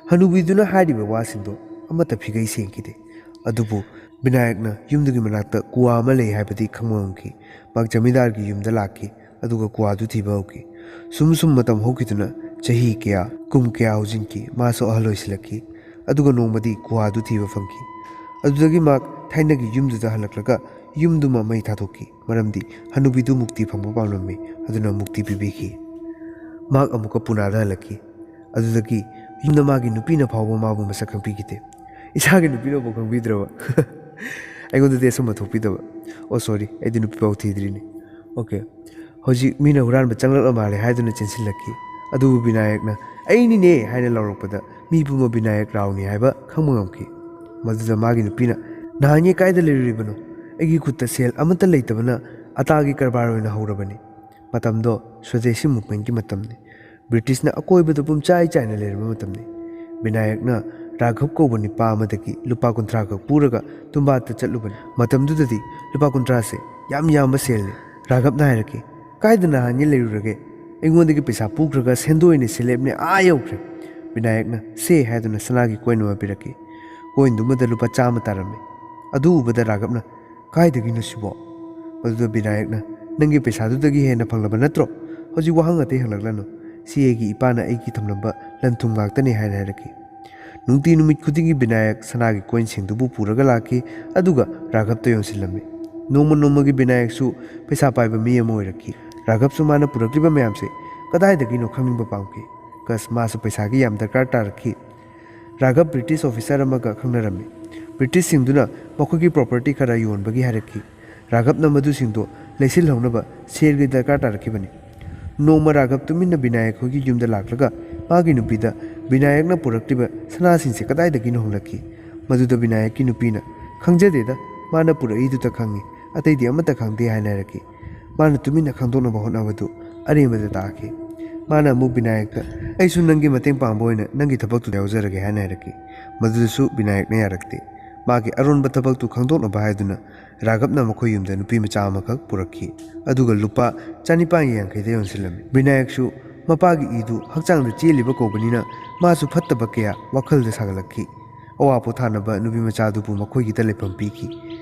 ꯍꯅꯨꯕꯤꯗꯨꯅ ꯍꯥꯏꯔꯤꯕ ꯋꯥꯁꯤꯡꯗꯣ ꯑꯃꯠꯇ ꯐꯤꯒꯩ ꯁꯦꯡꯈꯤꯗꯦ꯫ ꯑꯗꯨꯕꯨ ꯕꯤꯅꯥꯌꯛꯅ ꯌꯨꯝꯗꯨꯒꯤ ꯃꯅꯥꯛꯇ ꯀꯨꯋꯥ ꯑꯃ ꯂꯩ ꯍꯥꯏꯕꯗꯤ ꯈꯪꯕ ꯉꯝꯈꯤ꯫ ꯃꯍꯥꯛ ꯖꯃꯤꯟꯗꯥꯔꯒꯤ ꯌꯨꯝꯗ ꯂꯥꯛꯈꯤ, ꯑꯗꯨꯒ ꯀꯨꯋꯥꯗꯨ ꯊꯤꯕ ꯍꯧꯈꯤ꯫ ꯁꯨꯝ ꯁꯨꯝ ꯃꯇꯝ ꯍꯧꯈꯤꯗꯨꯅ ꯆꯍꯤ ꯀꯌꯥ, ꯀꯨꯝ ꯀꯌꯥ ꯍꯧꯖꯤꯟꯈꯤ꯫ ꯃꯥꯁꯨ ꯑꯍꯜ ꯑꯣꯏꯁꯤꯜꯂꯛꯈꯤ꯫ ꯑꯗꯨꯒ ꯅꯣꯡꯃꯗꯤ ꯀꯨꯋꯥꯗꯨ ꯊꯤꯕ ꯐꯪꯈꯤ꯫ ꯑꯗꯨꯗꯒꯤ ꯃꯍꯥꯛ ꯊꯥꯏꯅꯒꯤ ꯌꯨꯝꯗꯨꯗ ꯍꯜꯂꯛꯂꯒ ꯌꯨꯝꯗꯨꯃ ꯃꯩ ꯊꯥꯗꯣꯛꯈꯤ, ꯃꯔꯝꯗꯤ ꯍꯅꯨꯕꯤꯗꯨ ꯃꯨꯛꯇꯤ ꯐꯪꯕ ꯄꯥꯝꯂꯝꯃꯤ, ꯑꯗꯨꯅ ꯃꯨꯛꯇꯤ ꯄꯤꯕꯤꯈꯤ꯫ ꯃꯍꯥꯛ ꯑꯃꯨꯛꯀ ꯄꯨꯅꯥꯗ ꯍꯜꯂꯛꯈꯤ꯫ ꯑꯗꯨꯗꯒꯤ ꯌꯨꯝꯗ ꯃꯥꯒꯤ ꯅꯨꯄꯤꯅ ꯐꯥꯎꯕ ꯃꯥꯕꯨ ꯃꯁꯛ ꯈꯪꯕꯤꯈꯤꯗꯦ꯫ ꯏꯁꯥꯒꯤ ꯅꯨꯄꯤꯅꯐꯥꯎ ꯈꯪꯕꯤꯗ꯭ꯔꯕ? ꯑꯩꯉꯣꯟꯗꯗꯤ ꯑꯁꯨꯝꯕ ꯊꯣꯛꯄꯤꯗꯕ꯫ ꯑꯣ, ꯁꯣꯔꯤ, ꯑꯩꯗꯤ ꯅꯨꯄꯤ ꯐꯥꯎ ꯊꯤꯗ꯭ꯔꯤꯅꯤ꯫ ꯑꯣꯀꯦ, ꯍꯧꯖꯤꯛ ꯃꯤꯅ ꯍꯨꯔꯥꯟꯕ ꯆꯪꯂꯛꯂ ꯃꯥꯜꯂꯦ ꯍꯥꯏꯗꯨꯅ ꯆꯦꯟꯁꯤꯜꯂꯛꯈꯤ꯫ ꯑꯗꯨꯕꯨ ꯕꯤꯅꯥꯌꯛꯅ "ꯑꯩꯅꯤꯅꯦ" ꯍꯥꯏꯅ ꯂꯥꯎꯔꯛꯄꯗ ꯃꯤ ꯄꯨꯝꯕ ꯕꯤꯅꯥꯌꯛ ꯔꯥꯎꯅꯤ ꯍꯥꯏꯕ ꯈꯪꯕ ꯉꯝꯈꯤ꯫ ꯃꯗꯨꯗ ꯃꯥꯒꯤ ꯅꯨꯄꯤꯅ, "ꯅꯍꯥꯟꯉꯩ ꯀꯥꯏꯗ ꯂꯩꯔꯨꯔꯤꯕꯅꯣ? ꯑꯩꯒꯤ ꯈꯨꯠꯇ ꯁꯦꯜ ꯑꯃꯠꯇ ꯂꯩꯇꯕꯅ ꯑꯇꯥꯒꯤ ꯀꯔꯕꯥꯔ ꯑꯣꯏꯅ ꯍꯧꯔꯕꯅꯤ"꯫ ꯃꯇꯝꯗꯣ ꯁ꯭ꯋꯗꯦꯁꯤ ꯃꯨꯚꯃꯦꯟꯠꯀꯤ ꯃꯇꯝꯅꯤ꯫ ꯕ꯭ꯔꯤꯇꯤꯁꯅ ꯑꯀꯣꯏꯕꯗ ꯄꯨꯝꯆꯥꯏ ꯆꯥꯏꯅ ꯂꯩꯔꯝꯕ ꯃꯇꯝꯅꯤ꯫ ꯕꯤꯅꯥꯌꯛꯅ ꯔꯥꯘꯕ ꯀꯧꯕ ꯅꯤꯄꯥ ꯑꯃꯗꯒꯤ ꯂꯨꯄꯥ ꯀꯨꯟꯊ꯭ꯔꯥ ꯈꯛ ꯄꯨꯔꯒ ꯇꯨꯝꯕꯥꯠꯇ ꯆꯠꯂꯨꯕꯅꯤ꯫ ꯃꯇꯝꯗꯨꯗꯗꯤ ꯂꯨꯄꯥ ꯀꯨꯟꯊ꯭ꯔꯥꯁꯦ ꯌꯥꯝ ꯌꯥꯝꯕ ꯁꯦꯜꯅꯤ꯫ ꯔꯥꯘꯕꯅ ꯍꯥꯏꯔꯛꯈꯤ, "ꯀꯥꯏꯗ ꯅꯍꯥꯟꯒꯤ ꯂꯩꯔꯨꯔꯒꯦ? ꯑꯩꯉꯣꯟꯗꯒꯤ ꯄꯩꯁꯥ ꯄꯨꯈ꯭ꯔꯒ ꯁꯦꯟꯗꯣꯏꯅ ꯁꯦꯂꯦꯞꯅꯦ ꯑꯥ ꯌꯧꯈ꯭ꯔꯦ"꯫ ꯕꯤꯅꯥꯌꯛꯅ "ꯁꯦ" ꯍꯥꯏꯗꯨꯅ ꯁꯅꯥꯒꯤ ꯀꯣꯏꯟ ꯑꯃ ꯄꯤꯔꯛꯈꯤ꯫ ꯀꯣꯏꯟꯗꯨꯃꯗ ꯂꯨꯄꯥ ꯆꯥꯝꯃ ꯇꯥꯔꯝꯃꯤ꯫ ꯑꯗꯨ ꯎꯕꯗ ꯔꯥꯘꯕꯅ, "ꯀꯥꯏꯗꯒꯤꯅꯣ ꯁꯤꯕꯣ?" ꯃꯗꯨꯗ ꯕꯤꯅꯥꯌꯛꯅ, "ꯅꯪꯒꯤ ꯄꯩꯁꯥꯗꯨꯗꯒꯤ ꯍꯦꯟꯅ ꯐꯪꯂꯕ ꯅꯠꯇ꯭ꯔꯣ? ꯍꯧꯖꯤꯛ ꯋꯥꯍꯪ ꯑꯇꯩ ꯍꯪꯂꯛꯂꯅꯨ꯫ ꯁꯤ ꯑꯩꯒꯤ ꯏꯄꯥꯅ ꯑꯩꯒꯤ ꯊꯝꯂꯝꯕ ꯂꯟ ꯊꯨꯝ ꯉꯥꯛꯇꯅꯤ" ꯍꯥꯏꯅ ꯍꯥꯏꯔꯛꯈꯤ꯫ ꯅꯨꯡꯇꯤ ꯅꯨꯃꯤꯠ ꯈꯨꯗꯤꯡꯒꯤ ꯕꯤꯅꯥꯌꯛ ꯁꯅꯥꯒꯤ ꯀꯣꯏꯟꯁꯤꯡꯗꯨꯕꯨ ꯄꯨꯔꯒ ꯂꯥꯛꯈꯤ, ꯑꯗꯨꯒ ꯔꯥꯘꯕꯇ ꯌꯣꯟꯁꯤꯜꯂꯝꯃꯤ꯫ ꯅꯣꯡꯃ ꯅꯣꯡꯃꯒꯤ ꯕꯤꯅꯥꯌꯛꯁꯨ ꯄꯩꯁꯥ ꯄꯥꯏꯕ ꯃꯤ ꯑꯃ ꯑꯣꯏꯔꯛꯈꯤ꯫ ꯔꯥꯘꯕꯁꯨ ꯃꯥꯅ ꯄꯨꯔꯛꯂꯤꯕ ꯃꯌꯥꯝꯁꯦ ꯀꯗꯥꯏꯗꯒꯤꯅꯣ ꯈꯪꯅꯤꯡꯕ ꯄꯥꯝꯈꯤ꯫ ꯀꯁ ꯃꯥꯁꯨ ꯄꯩꯁꯥꯒꯤ ꯌꯥꯝ ꯗꯔꯀꯥꯔ ꯇꯥꯔꯛꯈꯤ꯫ ꯔꯥꯘꯕ ꯕ꯭ꯔꯤꯇꯤꯁ ꯑꯣꯐꯤꯁꯔ ꯑꯃꯒ ꯈꯪꯅꯔꯝꯃꯤ꯫ ꯕ꯭ꯔꯤꯇꯤꯁꯁꯤꯡꯗꯨꯅ ꯃꯈꯣꯏꯒꯤ ꯄ꯭ꯔꯣꯄꯔꯇꯤ ꯈꯔ ꯌꯣꯟꯕꯒꯤ ꯍꯥꯏꯔꯛꯈꯤ꯫ ꯔꯥꯘꯕꯅ ꯃꯗꯨꯁꯤꯡꯗꯣ ꯂꯩꯁꯤꯜꯍꯧꯅꯕ ꯁꯦꯜꯒꯤ ꯗꯔꯀꯥꯔ ꯇꯥꯔꯛꯈꯤꯕꯅꯤ꯫ ꯅꯣꯡꯃ ꯔꯥꯘꯕ ꯇꯨꯃꯤꯟꯅ ꯕꯤꯅꯥꯌꯛ ꯍꯣꯏꯒꯤ ꯌꯨꯝꯗ ꯂꯥꯛꯂꯒ ꯃꯥꯒꯤ ꯅꯨꯄꯤꯗ ꯕꯤꯅꯥꯌꯛꯅ ꯄꯨꯔꯛꯂꯤꯕ ꯁꯅꯥꯁꯤꯡꯁꯦ ꯀꯗꯥꯏꯗꯒꯤꯅꯣ ꯍꯪꯂꯛꯈꯤ꯫ ꯃꯗꯨꯗ ꯕꯤꯅꯥꯌꯛꯀꯤ ꯅꯨꯄꯤꯅ, "ꯈꯪꯖꯗꯦꯗ, ꯃꯥꯅ ꯄꯨꯔꯛꯏꯗꯨꯇ ꯈꯪꯉꯤ, ꯑꯇꯩꯗꯤ ꯑꯃꯠꯇ ꯈꯪꯗꯦ" ꯍꯥꯏꯅ ꯍꯥꯏꯔꯛꯈꯤ꯫ ꯃꯥꯅ ꯇꯨꯃꯤꯟꯅ ꯈꯪꯗꯣꯛꯅꯕ ꯍꯣꯠꯅꯕꯗꯨ ꯑꯔꯦꯝꯕꯗ ꯇꯥꯈꯤ꯫ ꯃꯥꯅ ꯑꯃꯨꯛ ꯕꯤꯅꯥꯌꯛꯇ, "ꯑꯩꯁꯨ ꯅꯪꯒꯤ ꯃꯇꯦꯡ ꯄꯥꯡꯕ ꯑꯣꯏꯅ ꯅꯪꯒꯤ ꯊꯕꯛꯇꯨꯗ ꯌꯥꯎꯖꯔꯒꯦ" ꯍꯥꯏꯅ ꯍꯥꯏꯔꯛꯈꯤ꯫ ꯃꯗꯨꯗꯁꯨ ꯕꯤꯅꯥꯌꯛꯅ ꯌꯥꯔꯛꯇꯦ꯫ ꯃꯥꯒꯤ ꯑꯔꯣꯟꯕ ꯊꯕꯛꯇꯨ ꯈꯪꯗꯣꯛꯅꯕ ꯍꯥꯏꯗꯨꯅ ꯔꯥꯘꯕꯅ ꯃꯈꯣꯏ ꯌꯨꯝꯗ ꯅꯨꯄꯤ ꯃꯆꯥ ꯑꯃꯈꯛ ꯄꯨꯔꯛꯈꯤ꯫ ꯑꯗꯨꯒ ꯂꯨꯄꯥ ꯆꯅꯤꯄꯥꯟ ꯌꯥꯡꯈꯩꯗ ꯌꯣꯟꯁꯤꯜꯂꯝꯃꯤ꯫ ꯕꯤꯅꯥꯌꯛꯁꯨ ꯃꯄꯥꯒꯤ ꯏꯗꯨ ꯍꯛꯆꯥꯡꯗ ꯆꯦꯜꯂꯤꯕ ꯀꯧꯕꯅꯤꯅ ꯃꯥꯁꯨ ꯐꯠꯇꯕ ꯀꯌꯥ ꯋꯥꯈꯜꯗ ꯁꯥꯒꯠꯂꯛꯈꯤ꯫ ꯑꯋꯥ ꯄꯣꯊꯥꯅꯕ ꯅꯨꯄꯤ ꯃꯆꯥ ꯑꯗꯨꯕꯨ ꯃꯈꯣꯏꯒꯤꯗ ꯂꯩꯐꯝ ꯄꯤꯈꯤ꯫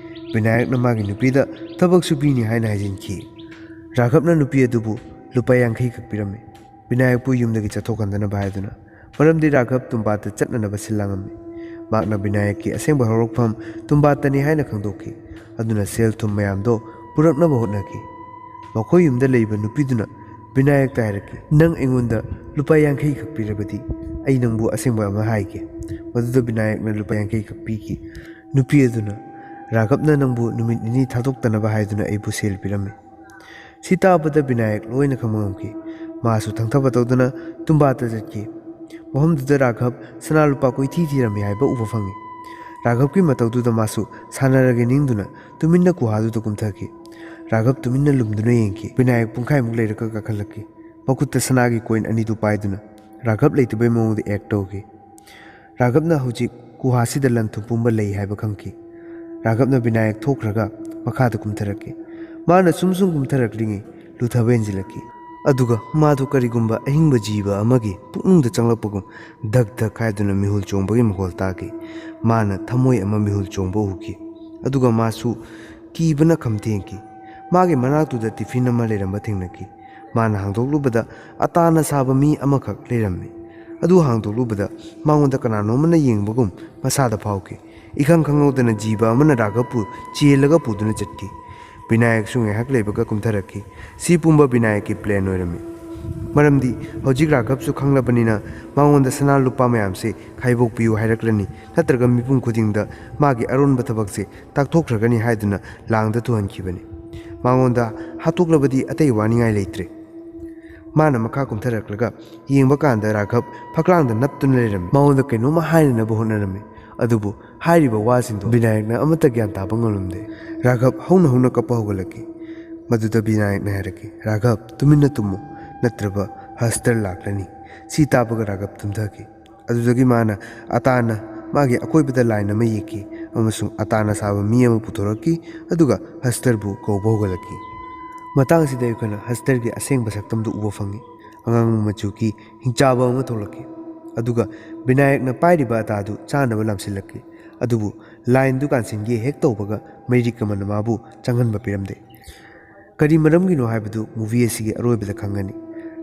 ꯕꯤꯅꯥꯌꯛꯅ ꯃꯥꯒꯤ ꯅꯨꯄꯤꯗ ꯊꯕꯛ ꯁꯨꯕꯤꯅꯤ ꯍꯥꯏꯅ ꯍꯥꯏꯖꯤꯟꯈꯤ꯫ ꯔꯥꯘꯕꯅ ꯅꯨꯄꯤ ꯑꯗꯨꯕꯨ ꯂꯨꯄꯥ ꯌꯥꯡꯈꯩ ꯈꯛ ꯄꯤꯔꯝꯃꯤ꯫ ꯕꯤꯅꯥꯌꯛꯄꯨ ꯌꯨꯝꯗꯒꯤ ꯆꯠꯊꯣꯛꯍꯟꯗꯅꯕ ꯍꯥꯏꯗꯨꯅ, ꯃꯔꯝꯗꯤ ꯔꯥꯘꯕ ꯇꯨꯝꯕꯥꯠꯇ ꯆꯠꯅꯅꯕ ꯁꯤꯜ ꯂꯥꯡꯉꯝꯃꯤ꯫ ꯃꯍꯥꯛꯅ ꯕꯤꯅꯥꯌꯛꯀꯤ ꯑꯁꯦꯡꯕ ꯍꯧꯔꯛꯐꯝ ꯇꯨꯝꯕꯥꯠꯇꯅꯤ ꯍꯥꯏꯅ ꯈꯪꯗꯣꯛꯈꯤ꯫ ꯑꯗꯨꯅ ꯁꯦꯜ ꯊꯨꯝ ꯃꯌꯥꯝꯗꯣ ꯄꯨꯔꯛꯅꯕ ꯍꯣꯠꯅꯈꯤ꯫ ꯃꯈꯣꯏ ꯌꯨꯝꯗ ꯂꯩꯕ ꯅꯨꯄꯤꯗꯨꯅ ꯕꯤꯅꯥꯌꯛꯇ ꯍꯥꯏꯔꯛꯈꯤ, "ꯅꯪ ꯑꯩꯉꯣꯟꯗ ꯂꯨꯄꯥ ꯌꯥꯡꯈꯩ ꯈꯛ ꯄꯤꯔꯕꯗꯤ ꯑꯩ ꯅꯪꯕꯨ ꯑꯁꯦꯡꯕ ꯑꯃ ꯍꯥꯏꯒꯦ꯫" ꯃꯗꯨꯗ ꯕꯤꯅꯥꯌꯛꯅ ꯂꯨꯄꯥ ꯌꯥꯡꯈꯩ ꯈꯛ ꯄꯤꯈꯤ꯫ ꯅꯨꯄꯤ ꯑꯗꯨꯅ, "ꯔꯥꯘꯕꯅ ꯅꯪꯕꯨ ꯅꯨꯃꯤꯠ ꯅꯤꯅꯤ ꯊꯥꯗꯣꯛꯇꯅꯕ ꯍꯥꯏꯗꯨꯅ ꯑꯩꯕꯨ ꯁꯦꯜ ꯄꯤꯔꯝꯃꯤ꯫" ꯁꯤ ꯇꯥꯕꯗ ꯕꯤꯅꯥꯌꯛ ꯂꯣꯏꯅ ꯈꯪꯕ ꯉꯝꯈꯤ꯫ ꯃꯥꯁꯨ ꯊꯪꯊꯕ ꯇꯧꯗꯨꯅ ꯇꯨꯝꯕꯥꯠꯇ ꯆꯠꯈꯤ꯫ ꯃꯐꯝꯗꯨꯗ ꯔꯥꯘꯕ ꯁꯅꯥ ꯂꯨꯄꯥ ꯀꯣꯏꯊꯤ ꯊꯤꯔꯝꯃꯤ ꯍꯥꯏꯕ ꯎꯕ ꯐꯪꯉꯤ꯫ ꯔꯥꯘꯕꯀꯤ ꯃꯇꯧꯗꯨꯗ ꯃꯥꯁꯨ ꯁꯥꯟꯅꯔꯒꯦ ꯅꯤꯡꯗꯨꯅ ꯇꯨꯃꯤꯟꯅ ꯒꯨꯍꯥꯗꯨꯗ ꯀꯨꯝꯊꯈꯤ꯫ ꯔꯥꯘꯕ ꯇꯨꯃꯤꯟꯅ ꯂꯨꯝꯗꯨꯅ ꯌꯦꯡꯈꯤ꯫ ꯕꯤꯅꯥꯌꯛ ꯄꯨꯡꯈꯥꯏꯃꯨꯛ ꯂꯩꯔꯒ ꯀꯥꯈꯠꯂꯛꯈꯤ꯫ ꯃꯈꯨꯠꯇ ꯁꯅꯥꯒꯤ ꯀꯣꯏꯟ ꯑꯅꯤꯗꯨ ꯄꯥꯏꯗꯨꯅ ꯔꯥꯘꯕ ꯂꯩꯇꯕꯩ ꯃꯑꯣꯡꯗ ꯑꯦꯛ ꯇꯧꯈꯤ꯫ ꯔꯥꯘꯕꯅ ꯍꯧꯖꯤꯛ ꯒꯨꯍꯥꯁꯤꯗ ꯂꯟ ꯊꯨꯝ ꯄꯨꯝꯕ ꯂꯩ ꯍꯥꯏꯕ ꯈꯪꯈꯤ꯫ ꯔꯥꯘꯕꯅ ꯕꯤꯅꯥꯌꯛ ꯊꯣꯛꯈ꯭ꯔꯒ ꯃꯈꯥꯗ ꯀꯨꯝꯊꯔꯛꯈꯤ꯫ ꯃꯥꯅ ꯁꯨꯝ ꯁꯨꯝ ꯀꯨꯝꯊꯔꯛꯂꯤꯉꯩ ꯂꯨꯊꯕ ꯍꯦꯟꯖꯤꯜꯂꯛꯈꯤ꯫ ꯑꯗꯨꯒ ꯃꯥꯗꯨ ꯀꯔꯤꯒꯨꯝꯕ ꯑꯍꯤꯡꯕ ꯖꯤꯕ ꯑꯃꯒꯤ ꯄꯨꯛꯅꯨꯡꯗ ꯆꯪꯂꯛꯄꯒꯨꯝ ꯙꯛ ꯙꯛ ꯍꯥꯏꯗꯨꯅ ꯃꯤꯍꯨꯜ ꯆꯣꯡꯕꯒꯤ ꯃꯈꯣꯜ ꯇꯥꯈꯤ꯫ ꯃꯥꯅ ꯊꯃꯣꯏ ꯑꯃ ꯃꯤꯍꯨꯜ ꯆꯣꯡꯕ ꯎꯈꯤ꯫ ꯑꯗꯨꯒ ꯃꯥꯁꯨ ꯀꯤꯕꯅ ꯈꯝ ꯊꯦꯡꯈꯤ꯫ ꯃꯥꯒꯤ ꯃꯅꯥꯛꯇꯨꯗ ꯇꯤꯐꯤꯟ ꯑꯃ ꯂꯩꯔꯝꯕ ꯊꯦꯡꯅꯈꯤ꯫ ꯃꯥꯅ ꯍꯥꯡꯗꯣꯛꯂꯨꯕꯗ ꯑꯇꯥꯅ ꯁꯥꯕ ꯃꯤ ꯑꯃꯈꯛ ꯂꯩꯔꯝꯃꯤ꯫ ꯑꯗꯨ ꯍꯥꯡꯗꯣꯛꯂꯨꯕꯗ ꯃꯉꯣꯟꯗ ꯀꯅꯥꯅꯣꯝꯃꯅ ꯌꯦꯡꯕꯒꯨꯝ ꯃꯁꯥꯗ ꯐꯥꯎꯈꯤ꯫ ꯏꯈꯪ ꯈꯪꯍꯧꯗꯅ ꯖꯤꯕ ꯑꯃꯅ ꯔꯥꯘꯕꯄꯨ ꯆꯦꯜꯂꯒ ꯄꯨꯗꯨꯅ ꯆꯠꯈꯤ꯫ ꯕꯤꯅꯥꯌꯛꯁꯨ ꯉꯥꯏꯍꯥꯛ ꯂꯩꯕꯒ ꯀꯨꯝꯊꯔꯛꯈꯤ꯫ ꯁꯤ ꯄꯨꯝꯕ ꯕꯤꯅꯥꯌꯛꯀꯤ ꯄ꯭ꯂꯦꯟ ꯑꯣꯏꯔꯝꯃꯤ꯫ ꯃꯔꯝꯗꯤ ꯍꯧꯖꯤꯛ ꯔꯥꯘꯕꯁꯨ ꯈꯪꯂꯕꯅꯤꯅ ꯃꯉꯣꯟꯗ ꯁꯅꯥ ꯂꯨꯄꯥ ꯃꯌꯥꯝꯁꯦ ꯈꯥꯏꯕꯣꯛꯄꯤꯌꯨ ꯍꯥꯏꯔꯛꯂꯅꯤ, ꯅꯠꯇ꯭ꯔꯒ ꯃꯤꯄꯨꯝ ꯈꯨꯗꯤꯡꯗ ꯃꯥꯒꯤ ꯑꯔꯣꯟꯕ ꯊꯕꯛꯁꯦ ꯇꯥꯛꯊꯣꯛꯈ꯭ꯔꯒꯅꯤ ꯍꯥꯏꯗꯨꯅ ꯂꯥꯡꯗ ꯇꯨꯍꯟꯈꯤꯕꯅꯤ꯫ ꯃꯉꯣꯟꯗ ꯍꯥꯠꯇꯣꯛꯂꯕꯗꯤ ꯑꯇꯩ ꯋꯥꯅꯤꯡꯉꯥꯏ ꯂꯩꯇ꯭ꯔꯦ꯫ ꯃꯥꯅ ꯃꯈꯥ ꯀꯨꯝꯊꯔꯛꯂꯒ ꯌꯦꯡꯕ ꯀꯥꯟꯗ ꯔꯥꯘꯕ ꯐꯛꯂꯥꯡꯗ ꯅꯞꯇꯨꯅ ꯂꯩꯔꯝꯃꯤ꯫ ꯃꯉꯣꯟꯗ ꯀꯩꯅꯣꯝꯃ ꯍꯥꯏꯅꯅꯕ ꯍꯣꯠꯅꯔꯝꯃꯤ, ꯑꯗꯨꯕꯨ ꯍꯥꯏꯔꯤꯕ ꯋꯥꯁꯤꯡꯗꯣ ꯕꯤꯅꯥꯌꯛꯅ ꯑꯃꯠꯇ ꯒ꯭ꯌꯥꯟ ꯇꯥꯕ ꯉꯝꯂꯝꯗꯦ꯫ ꯔꯥꯘꯕ ꯍꯧꯅ ꯍꯧꯅ ꯀꯞꯄ ꯍꯧꯒꯠꯂꯛꯈꯤ꯫ ꯃꯗꯨꯗ ꯕꯤꯅꯥꯌꯛꯅ ꯍꯥꯏꯔꯛꯈꯤ, "ꯔꯥꯘꯕ, ꯇꯨꯃꯤꯟꯅ ꯇꯨꯝꯃꯨ, ꯅꯠꯇ꯭ꯔꯕ ꯍꯁꯇꯔ ꯂꯥꯛꯂꯅꯤ꯫" ꯁꯤ ꯇꯥꯕꯒ ꯔꯥꯘꯕ ꯇꯨꯝꯊꯈꯤ꯫ ꯑꯗꯨꯗꯒꯤ ꯃꯥꯅ ꯑꯇꯥꯅ ꯃꯥꯒꯤ ꯑꯀꯣꯏꯕꯗ ꯂꯥꯏꯟ ꯑꯃ ꯌꯦꯛꯈꯤ ꯑꯃꯁꯨꯡ ꯑꯇꯥꯅ ꯁꯥꯕ ꯃꯤ ꯑꯃ ꯄꯨꯊꯣꯔꯛꯈꯤ, ꯑꯗꯨꯒ ꯍꯁꯇꯔꯕꯨ ꯀꯧꯕ ꯍꯧꯒꯠꯂꯛꯈꯤ꯫ ꯃꯇꯥꯡꯁꯤꯗ ꯑꯩꯈꯣꯏꯅ ꯍꯁꯇꯔꯒꯤ ꯑꯁꯦꯡꯕ ꯁꯛꯇꯝꯗꯨ ꯎꯕ ꯐꯪꯉꯤ꯫ ꯑꯉꯥꯡꯕ ꯃꯆꯨꯒꯤ ꯍꯤꯡꯆꯥꯕ ꯑꯃ ꯊꯣꯛꯂꯛꯈꯤ꯫ ꯑꯗꯨꯒ ꯕꯤꯅꯥꯌꯛꯅ ꯄꯥꯏꯔꯤꯕ ꯑꯇꯥꯗꯨ ꯆꯥꯅꯕ ꯂꯥꯝꯁꯤꯜꯂꯛꯈꯤ꯫ ꯑꯗꯨꯕꯨ ꯂꯥꯏꯟꯗꯨ ꯀꯥꯟꯁꯤꯟꯒꯦ ꯍꯦꯛ ꯇꯧꯕꯒ ꯃꯩꯔꯤꯛ ꯑꯃꯅ ꯃꯥꯕꯨ ꯆꯪꯍꯟꯕ ꯄꯤꯔꯝꯗꯦ꯫ ꯀꯔꯤ ꯃꯔꯝꯒꯤꯅꯣ ꯍꯥꯏꯕꯗꯨ movie ꯑꯁꯤꯒꯤ ꯑꯔꯣꯏꯕꯗ ꯈꯪꯒꯅꯤ꯫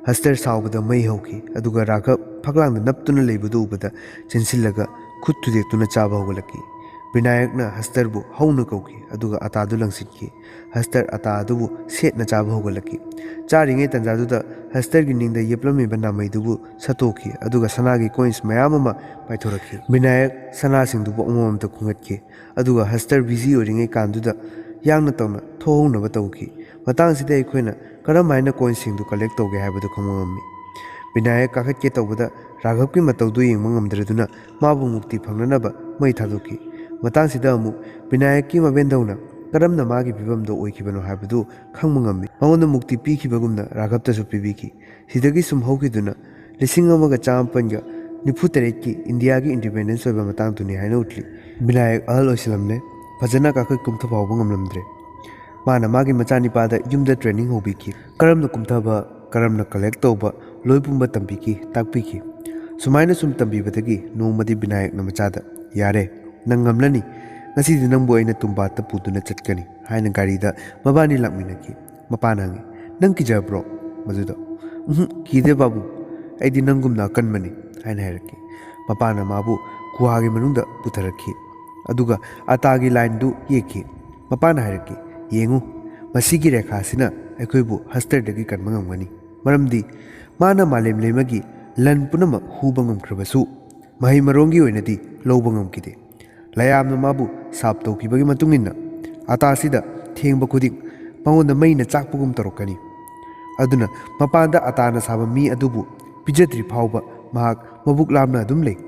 ꯍꯁꯇꯔ ꯁꯥꯎꯕꯗ ꯃꯩ ꯍꯧꯈꯤ, ꯑꯗꯨꯒ ꯔꯥꯘꯕ ꯐꯛꯂꯥꯡꯗ ꯅꯞꯇꯨꯅ ꯂꯩꯕꯗꯨ ꯎꯕꯗ ꯆꯦꯟꯁꯤꯜꯂꯒ ꯈꯨꯠ ꯊꯨꯗꯦꯛꯇꯨꯅ ꯆꯥꯕ ꯍꯧꯒꯠꯂꯛꯈꯤ꯫ ꯕꯤꯅꯥꯌꯛꯅ ꯍꯁꯇꯔꯕꯨ ꯍꯧꯅ ꯀꯧꯈꯤ, ꯑꯗꯨꯒ ꯑꯇꯥꯗꯨ ꯂꯪꯁꯤꯟꯈꯤ꯫ ꯍꯁꯇꯔ ꯑꯇꯥ ꯑꯗꯨꯕꯨ ꯁꯦꯠꯅ ꯆꯥꯕ ꯍꯧꯒꯠꯂꯛꯈꯤ꯫ ꯆꯥꯔꯤꯉꯩ ꯇꯥꯟꯖꯥꯗꯨꯗ ꯍꯁꯇꯔꯒꯤ ꯅꯤꯡꯗ ꯌꯦꯞꯂꯝꯃꯤꯕ ꯅꯥꯃꯩꯗꯨꯕꯨ ꯁꯠꯇꯣꯛꯈꯤ, ꯑꯗꯨꯒ ꯁꯅꯥꯒꯤ coins ꯃꯌꯥꯝ ꯑꯃ ꯄꯥꯏꯊꯣꯔꯛꯈꯤ꯫ ꯕꯤꯅꯥꯌꯛ ꯁꯅꯥꯁꯤꯡꯗꯨꯕꯨ ꯑꯃꯃꯝꯇ ꯈꯨꯟꯒꯠꯈꯤ, ꯑꯗꯨꯒ ꯍꯁꯇꯔ busy ꯑꯣꯏꯔꯤꯉꯩ ꯀꯥꯟꯗꯨꯗ ꯌꯥꯡꯅ ꯇꯧꯅ ꯊꯣꯛꯍꯧꯅꯕ ꯇꯧꯈꯤ꯫ ꯃꯇꯥꯡꯁꯤꯗ ꯑꯩꯈꯣꯏꯅ ꯀꯔꯝ ꯍꯥꯏꯅ coinsꯁꯤꯡꯗꯨ collect ꯇꯧꯒꯦ ꯍꯥꯏꯕꯗꯨ ꯈꯪꯕ ꯉꯝꯃꯤ꯫ ꯕꯤꯅꯥꯌꯛ ꯀꯥꯈꯠꯀꯦ ꯇꯧꯕꯗ ꯔꯥꯘꯕꯀꯤ ꯃꯇꯧꯗꯨ ꯌꯦꯡꯕ ꯉꯝꯗ꯭ꯔꯗꯨꯅ ꯃꯥꯕꯨ ꯃꯨꯛꯇꯤ ꯐꯪꯅꯅꯕ ꯃꯩ ꯊꯥꯗꯣꯛꯈꯤ꯫ ꯃꯇꯥꯡꯁꯤꯗ ꯑꯃꯨꯛ ꯕꯤꯅꯥꯌꯛꯀꯤ ꯃꯕꯦꯟꯗꯧꯅ ꯀꯔꯝꯅ ꯃꯥꯒꯤ ꯐꯤꯕꯝꯗꯨ ꯑꯣꯏꯈꯤꯕꯅꯣ ꯍꯥꯏꯕꯗꯨ ꯈꯪꯕ ꯉꯝꯃꯤ꯫ ꯃꯉꯣꯟꯗ ꯃꯨꯛꯇꯤ ꯄꯤꯈꯤꯕꯒꯨꯝꯅ ꯔꯥꯘꯕꯇꯁꯨ ꯄꯤꯕꯤꯈꯤ꯫ ꯁꯤꯗꯒꯤ ꯁꯨꯝ ꯍꯧꯈꯤꯗꯨꯅ ꯂꯤꯁꯤꯡ ꯑꯃꯒ ꯆꯥꯃꯥꯄꯟꯒ ꯅꯤꯐꯨ ꯇꯔꯦꯠꯀꯤ ꯏꯟꯗꯤꯌꯥꯒꯤ independence ꯑꯣꯏꯕ ꯃꯇꯥꯡꯗꯨꯅꯤ ꯍꯥꯏꯅ ꯎꯠꯂꯤ꯫ ꯕꯤꯅꯥꯌꯛ ꯑꯍꯜ ꯑꯣꯏꯁꯤꯜꯂꯝꯂꯦ, ꯐꯖꯅ ꯀꯥꯈꯠ ꯀꯨꯝꯊ ꯐꯥꯎꯕ ꯉꯝꯂꯝꯗ꯭ꯔꯦ꯫ ꯃꯥꯅ ꯃꯥꯒꯤ ꯃꯆꯥꯅꯤꯄꯥꯗ ꯌꯨꯝꯗ training ꯍꯧꯕꯤꯈꯤ꯫ ꯀꯔꯝꯅ ꯀꯨꯝꯊꯕ, ꯀꯔꯝꯅ collect ꯇꯧꯕ, ꯂꯣꯏ ꯄꯨꯝꯕ ꯇꯝꯕꯤꯈꯤ, ꯇꯥꯛꯄꯤꯈꯤ꯫ ꯁꯨꯃꯥꯏꯅ ꯁꯨꯝ ꯇꯝꯕꯤꯕꯗꯒꯤ ꯅꯣꯡꯃꯗꯤ ꯕꯤꯅꯥꯌꯛꯅ ꯃꯆꯥꯗ, "ꯌꯥꯔꯦ, ꯅꯪ ꯉꯝꯂꯅꯤ꯫ ꯉꯁꯤꯗꯤ ꯅꯪꯕꯨ ꯑꯩꯅ ꯇꯨꯝꯕꯥꯠꯇ ꯄꯨꯗꯨꯅ ꯆꯠꯀꯅꯤ" ꯍꯥꯏꯅ ꯒꯥꯔꯤꯗ ꯃꯕꯥꯅꯤ ꯂꯥꯛꯃꯤꯟꯅꯈꯤ꯫ ꯃꯄꯥꯅ ꯍꯪꯉꯤ, "ꯅꯪ ꯀꯤꯖꯕ꯭ꯔꯣ?" ꯃꯗꯨꯗ, "ꯎꯝꯍꯨꯝ, ꯀꯤꯗꯦ ꯄꯥꯕꯨꯡ, ꯑꯩꯗꯤ ꯅꯪꯒꯨꯝꯅ ꯑꯀꯟꯕꯅꯤ" ꯍꯥꯏꯅ ꯍꯥꯏꯔꯛꯈꯤ꯫ ꯃꯄꯥꯅ ꯃꯥꯕꯨ ꯒꯨꯍꯥꯒꯤ ꯃꯅꯨꯡꯗ ꯄꯨꯊꯔꯛꯈꯤ, ꯑꯗꯨꯒ ꯑꯇꯥꯒꯤ lineꯗꯨ ꯌꯦꯛꯈꯤ꯫ ꯃꯄꯥꯅ ꯍꯥꯏꯔꯛꯈꯤ, "ꯌꯦꯡꯉꯨ, ꯃꯁꯤꯒꯤ ꯔꯦꯈꯥꯁꯤꯅ ꯑꯩꯈꯣꯏꯕꯨ ꯍꯁꯇꯔꯗꯒꯤ ꯀꯟꯕ ꯉꯝꯒꯅꯤ, ꯃꯔꯝꯗꯤ ꯃꯥꯅ ꯃꯥꯂꯦꯝ ꯂꯩꯃꯒꯤ ꯂꯟ ꯄꯨꯝꯅꯃꯛ ꯍꯨꯕ ꯉꯝꯈ꯭ꯔꯕꯁꯨ, ꯃꯍꯩ ꯃꯔꯣꯡꯒꯤ ꯑꯣꯏꯅꯗꯤ ꯂꯧꯕ ꯉꯝꯈꯤꯗꯦ꯫ ꯂꯌꯥꯝꯅ ꯃꯥꯕꯨ ꯁꯥꯞ ꯇꯧꯈꯤꯕꯒꯤ ꯃꯇꯨꯡ ꯏꯟꯅ, ꯑꯇꯥꯁꯤꯗ ꯊꯦꯡꯕ ꯈꯨꯗꯤꯡ ꯃꯉꯣꯟꯗ ꯃꯩꯅ ꯆꯥꯛꯄꯒꯨꯝ ꯇꯧꯔꯛꯀꯅꯤ꯫ ꯑꯗꯨꯅ ꯃꯄꯥꯟꯗ ꯑꯇꯥꯅ ꯁꯥꯕ ꯃꯤ ꯑꯗꯨꯕꯨ ꯄꯤꯖꯗ꯭ꯔꯤ ꯐꯥꯎꯕ ꯃꯍꯥꯛ ꯃꯕꯨꯛ ꯂꯥꯝꯅ ꯑꯗꯨꯝ ꯂꯩ꯫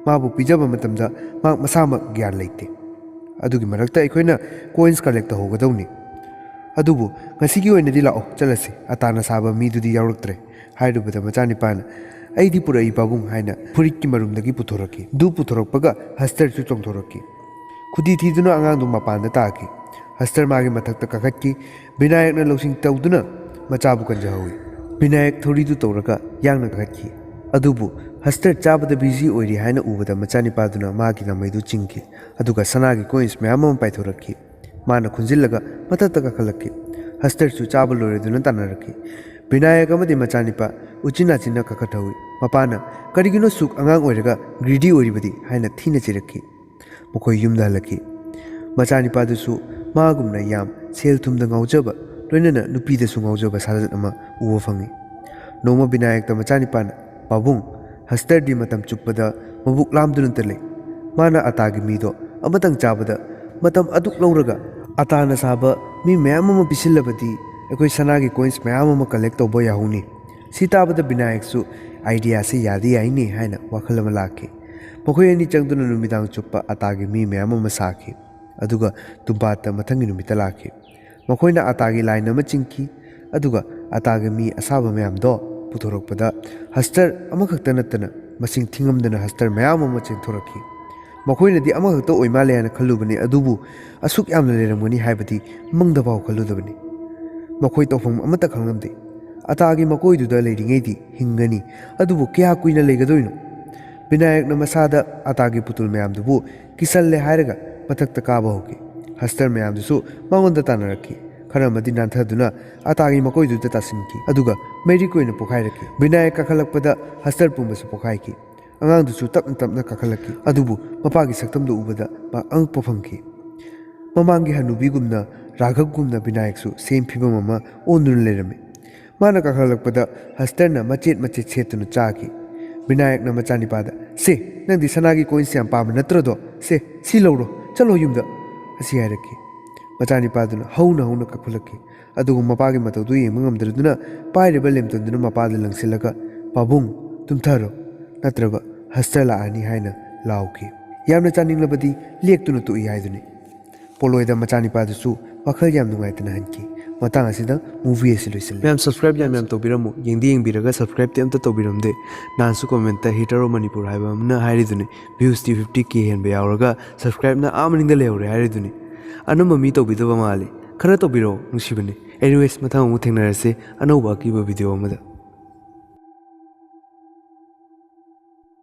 ꯃꯥꯕꯨ ꯄꯤꯖꯕ ꯃꯇꯝꯗ ꯃꯍꯥꯛ ꯃꯁꯥꯃꯛ ꯒ꯭ꯌꯥꯟ ꯂꯩꯇꯦ꯫ ꯑꯗꯨꯒꯤ ꯃꯔꯛꯇ ꯑꯩꯈꯣꯏꯅ coins collect ꯇꯧꯍꯧꯒꯗꯧꯅꯤ꯫ ꯑꯗꯨꯕꯨ ꯉꯁꯤꯒꯤ ꯑꯣꯏꯅꯗꯤ ꯂꯥꯛꯑꯣ, ꯆꯠꯂꯁꯤ, ꯑꯇꯥꯅ ꯁꯥꯕ ꯃꯤꯗꯨꯗꯤ ꯌꯥꯎꯔꯛꯇ꯭ꯔꯦ" ꯍꯥꯏꯔꯨꯕꯗ ꯃꯆꯥꯅꯤꯄꯥꯅ, "ꯑꯩꯗꯤ ꯄꯨꯔꯛꯏ ꯄꯥꯕꯨꯡ" ꯍꯥꯏꯅ ꯐꯨꯔꯤꯠꯀꯤ ꯃꯔꯨꯝꯗꯒꯤ ꯄꯨꯊꯣꯔꯛꯈꯤ꯫ ꯑꯗꯨ ꯄꯨꯊꯣꯔꯛꯄꯒ ꯍꯁꯇꯔꯁꯨ ꯆꯣꯡꯊꯣꯔꯛꯈꯤ꯫ ꯈꯨꯗꯤ ꯊꯤꯗꯨꯅ ꯑꯉꯥꯡꯗꯨ ꯃꯄꯥꯟꯗ ꯇꯥꯈꯤ꯫ ꯍꯁꯇꯔ ꯃꯥꯒꯤ ꯃꯊꯛꯇ ꯀꯥꯈꯠꯈꯤ꯫ ꯕꯤꯅꯥꯌꯛꯅ ꯂꯧꯁꯤꯡ ꯇꯧꯗꯨꯅ ꯃꯆꯥꯕꯨ ꯀꯟꯖꯍꯧꯏ꯫ ꯕꯤꯅꯥꯌꯛ ꯊꯧꯔꯤꯗꯨ ꯇꯧꯔꯒ ꯌꯥꯡꯅ ꯀꯥꯈꯠꯈꯤ꯫ ꯑꯗꯨꯕꯨ ꯍꯁꯇꯔ ꯆꯥꯕꯗ ꯕꯤꯖꯤ ꯑꯣꯏꯔꯤ ꯍꯥꯏꯅ ꯎꯕꯗ ꯃꯆꯥꯅꯤꯄꯥꯗꯨꯅ ꯃꯥꯒꯤ ꯅꯃꯩꯗꯨ ꯆꯤꯡꯈꯤ, ꯑꯗꯨꯒ ꯁꯅꯥꯒꯤ ꯀꯣꯏꯟꯁ ꯃꯌꯥꯝ ꯑꯃ ꯄꯥꯏꯊꯣꯔꯛꯈꯤ꯫ ꯃꯥꯅ ꯈꯨꯟꯖꯤꯜꯂꯒ ꯃꯊꯛꯇ ꯀꯥꯈꯠꯂꯛꯈꯤ꯫ ꯍꯁꯇꯔꯁꯨ ꯆꯥꯕ ꯂꯣꯏꯔꯗꯨꯅ ꯇꯥꯟꯅꯔꯛꯈꯤ꯫ ꯕꯤꯅꯥꯌꯛ ꯑꯃꯗꯤ ꯃꯆꯥꯅꯤꯄꯥ ꯎꯆꯤꯟ ꯅꯥꯆꯤꯟꯅ ꯀꯥꯈꯠꯍꯧꯏ꯫ ꯃꯄꯥꯅ "ꯀꯔꯤꯒꯤꯅꯣ ꯁꯨꯛ ꯑꯉꯥꯡ ꯑꯣꯏꯔꯒ ꯒ꯭ꯔꯤꯗꯤ ꯑꯣꯏꯔꯤꯕꯗꯤ?" ꯍꯥꯏꯅ ꯊꯤꯅ ꯆꯩꯔꯛꯈꯤ꯫ ꯃꯈꯣꯏ ꯌꯨꯝꯗ ꯍꯜꯂꯛꯈꯤ꯫ ꯃꯆꯥꯅꯤꯄꯥꯗꯨꯁꯨ ꯃꯥꯒꯨꯝꯅ ꯌꯥꯝ ꯁꯦꯜ ꯊꯨꯝꯗ ꯉꯥꯎꯖꯕ, ꯂꯣꯏꯅꯅ ꯅꯨꯄꯤꯗꯁꯨ ꯉꯥꯎꯖꯕ ꯁꯥꯖꯠ ꯑꯃ ꯎꯕ ꯐꯪꯉꯤ꯫ ꯅꯣꯡꯃ ꯕꯤꯅꯥꯌꯛꯇ ꯃꯆꯥꯅꯤꯄꯥꯅ, "ꯄꯥꯕꯨꯡ, ꯍꯁꯇꯔꯗꯤ ꯃꯇꯝ ꯆꯨꯞꯄꯗ ꯃꯕꯨꯛ ꯂꯥꯝꯗꯨꯅꯇ ꯂꯩ꯫ ꯃꯥꯅ ꯑꯇꯥꯒꯤ ꯃꯤꯗꯣ ꯑꯃꯇꯪ ꯆꯥꯕꯗ ꯃꯇꯝ ꯑꯗꯨꯛ ꯂꯧꯔꯒ ꯑꯇꯥꯅ ꯁꯥꯕ ꯃꯤ ꯃꯌꯥꯝ ꯑꯃ ꯄꯤꯁꯤꯜꯂꯕꯗꯤ ꯑꯩꯈꯣꯏ ꯁꯅꯥꯒꯤ ꯀꯣꯏꯟꯁ ꯃꯌꯥꯝ ꯑꯃ ꯀꯂꯦꯛ ꯇꯧꯕ ꯌꯥꯍꯧꯅꯤ"꯫ ꯁꯤ ꯇꯥꯕꯗ ꯕꯤꯅꯥꯌꯛꯁꯨ "ꯑꯥꯏꯗꯤꯌꯥꯁꯤ ꯌꯥꯗꯤ ꯌꯥꯏꯅꯦ" ꯍꯥꯏꯅ ꯋꯥꯈꯜ ꯑꯃ ꯂꯥꯛꯈꯤ꯫ ꯃꯈꯣꯏ ꯑꯅꯤ ꯆꯪꯗꯨꯅ ꯅꯨꯃꯤꯗꯥꯡ ꯆꯨꯞꯄ ꯑꯇꯥꯒꯤ ꯃꯤ ꯃꯌꯥꯝ ꯑꯃ ꯁꯥꯈꯤ꯫ ꯑꯗꯨꯒ ꯇꯨꯝꯄꯥꯠꯇ ꯃꯊꯪꯒꯤ ꯅꯨꯃꯤꯠꯇ ꯂꯥꯛꯈꯤ꯫ ꯃꯈꯣꯏꯅ ꯑꯇꯥꯒꯤ ꯂꯥꯏꯟ ꯑꯃ ꯆꯤꯡꯈꯤ, ꯑꯗꯨꯒ ꯑꯇꯥꯒꯤ ꯃꯤ ꯑꯁꯥꯕ ꯃꯌꯥꯝꯗꯣ ꯄꯨꯊꯣꯔꯛꯄꯗ ꯍꯁꯇꯔ ꯑꯃꯈꯛꯇ ꯅꯠꯇꯅ ꯃꯁꯤꯡ ꯊꯤꯉꯝꯗꯅ ꯍꯁꯇꯔ ꯃꯌꯥꯝ ꯑꯃ ꯆꯦꯟꯊꯣꯔꯛꯈꯤ꯫ ꯃꯈꯣꯏꯅꯗꯤ ꯑꯃꯈꯛꯇ ꯑꯣꯏ ꯃꯥꯜꯂꯦ ꯍꯥꯏꯅ ꯈꯜꯂꯨꯕꯅꯤ, ꯑꯗꯨꯕꯨ ꯑꯁꯨꯛ ꯌꯥꯝꯅ ꯂꯩꯔꯝꯒꯅꯤ ꯍꯥꯏꯕꯗꯤ ꯃꯪꯗꯐꯥꯎ ꯈꯜꯂꯨꯗꯕꯅꯤ꯫ ꯃꯈꯣꯏ ꯇꯧꯐꯝ ꯑꯃꯠꯇ ꯈꯪꯂꯝꯗꯦ꯫ ꯑꯇꯥꯒꯤ ꯃꯀꯣꯏꯗꯨꯗ ꯂꯩꯔꯤꯉꯩꯗꯤ ꯍꯤꯡꯒꯅꯤ, ꯑꯗꯨꯕꯨ ꯀꯌꯥ ꯀꯨꯏꯅ ꯂꯩꯒꯗꯣꯏꯅꯣ? ꯕꯤꯅꯥꯌꯛꯅ ꯃꯁꯥꯗ ꯑꯇꯥꯒꯤ ꯄꯨꯇꯨꯜ ꯃꯌꯥꯝꯗꯨꯕꯨ ꯀꯤꯁꯜꯂꯦ ꯍꯥꯏꯔꯒ ꯃꯊꯛꯇ ꯀꯥꯕ ꯍꯧꯈꯤ꯫ ꯍꯁꯇꯔ ꯃꯌꯥꯝꯗꯨꯁꯨ ꯃꯉꯣꯟꯗ ꯇꯥꯟꯅꯔꯛꯈꯤ꯫ ꯈꯔ ꯑꯃꯗꯤ ꯅꯥꯟꯊꯗꯨꯅ ꯑꯇꯥꯒꯤ ꯃꯀꯣꯏꯗꯨꯗ ꯇꯥꯁꯤꯟꯈꯤ, ꯑꯗꯨꯒ ꯃꯩꯔꯤꯛ ꯑꯣꯏꯅ ꯄꯣꯈꯥꯏꯔꯛꯈꯤ꯫ ꯕꯤꯅꯥꯌꯛ ꯀꯥꯈꯠꯂꯛꯄꯗ ꯍꯁꯇꯔ ꯄꯨꯝꯕꯁꯨ ꯄꯣꯈꯥꯏꯈꯤ꯫ ꯑꯉꯥꯡꯗꯨꯁꯨ ꯇꯞꯅ ꯇꯞꯅ ꯀꯥꯈꯠꯂꯛꯈꯤ, ꯑꯗꯨꯕꯨ ꯃꯄꯥꯒꯤ ꯁꯛꯇꯝꯗꯨ ꯎꯕꯗ ꯃꯥ ꯑꯉꯛꯄ ꯐꯪꯈꯤ꯫ ꯃꯃꯥꯡꯒꯤ ꯍꯅꯨꯕꯤꯒꯨꯝꯅ ꯔꯥꯘꯕꯒꯨꯝꯅ ꯕꯤꯅꯥꯌꯛꯁꯨ ꯁꯦꯝ ꯐꯤꯕꯝ ꯑꯃ ꯑꯣꯟꯗꯨꯅ ꯂꯩꯔꯝꯃꯤ꯫ ꯃꯥꯅ ꯀꯥꯈꯠꯂꯛꯄꯗ ꯍꯁꯇꯔꯅ ꯃꯆꯦꯠ ꯃꯆꯦꯠ ꯁꯦꯠꯇꯨꯅ ꯆꯥꯈꯤ꯫ ꯕꯤꯅꯥꯌꯛꯅ ꯃꯆꯥꯅꯤꯄꯥꯗ, "ꯁꯦ, ꯅꯪꯗꯤ ꯁꯅꯥꯒꯤ ꯀꯣꯏꯟꯁ ꯌꯥꯝ ꯄꯥꯝꯕ ꯅꯠꯇ꯭ꯔꯗꯣ? ꯁꯦ, ꯁꯤ ꯂꯧꯔꯣ, ꯆꯠꯂꯣ ꯌꯨꯝꯗ", ꯑꯁꯤ ꯍꯥꯏꯔꯛꯈꯤ꯫ ꯃꯆꯥꯅꯤꯄꯥꯗꯨꯅ ꯍꯧꯅ ꯍꯧꯅ ꯀꯥꯈꯠꯂꯛꯈꯤ, ꯑꯗꯨꯒ ꯃꯄꯥꯒꯤ ꯃꯇꯧꯗꯨ ꯌꯦꯡꯕ ꯉꯝꯗ꯭ꯔꯗꯨꯅ ꯄꯥꯏꯔꯤꯕ ꯂꯦꯝꯇꯣꯟꯗꯨꯅ ꯃꯄꯥꯗ ꯂꯪꯁꯤꯜꯂꯒ, "ꯄꯥꯕꯨꯡ, ꯇꯨꯝꯊꯔꯣ, ꯅꯠꯇ꯭ꯔꯕ ꯍꯁꯇꯔ ꯂꯥꯛꯑꯅꯤ" ꯍꯥꯏꯅ ꯂꯥꯎꯈꯤ꯫ ꯌꯥꯝꯅ ꯆꯥꯅꯤꯡꯂꯕꯗꯤ ꯂꯦꯛꯇꯨꯅ ꯇꯣꯛꯏ ꯍꯥꯏꯗꯨꯅꯤ꯫ ꯄꯣꯂꯣꯏꯗ ꯃꯆꯥꯅꯤꯄꯥꯗꯨꯁꯨ ꯋꯥꯈꯜ ꯌꯥꯝ ꯅꯨꯡꯉꯥꯏꯇꯅ ꯍꯟꯈꯤ꯫ ꯃꯇꯥꯡ ꯑꯁꯤꯗ movie ꯑꯁꯤ ꯂꯣꯏꯁꯤꯜꯂꯤ꯫ ꯃꯌꯥꯝ subscribe ꯌꯥꯝ ꯌꯥꯝ ꯇꯧꯕꯤꯔꯝꯃꯨ꯫ ꯌꯦꯡꯗꯤ ꯌꯦꯡꯕꯤꯔꯒ subscribeꯇꯤ ꯑꯝꯇ ꯇꯧꯕꯤꯔꯝꯗꯦ꯫ ꯅꯍꯥꯟꯁꯨ commentꯇ hater of Manipur ꯍꯥꯏꯕ ꯑꯃꯅ ꯍꯥꯏꯔꯤꯗꯨꯅꯤ, viewsꯇꯤ fifty K ꯍꯦꯟꯕ ꯌꯥꯎꯔꯒ subscribeꯅ ꯑꯥ ꯃꯅꯤꯡꯗ ꯂꯩꯍꯧꯔꯦ ꯍꯥꯏꯔꯤꯗꯨꯅꯤ꯫ ꯑꯅꯝꯕ ꯃꯤ ꯇꯧꯕꯤꯗꯕ ꯃꯥꯜꯂꯤ꯫ ꯈꯔ ꯇꯧꯕꯤꯔꯛꯑꯣ, ꯅꯨꯡꯁꯤꯕꯅꯤ꯫ Anyways, ꯃꯊꯪ ꯑꯃꯨꯛ ꯊꯦꯡꯅꯔꯁꯦ ꯑꯅꯧꯕ ꯑꯀꯤꯕ video ꯑꯃꯗ꯫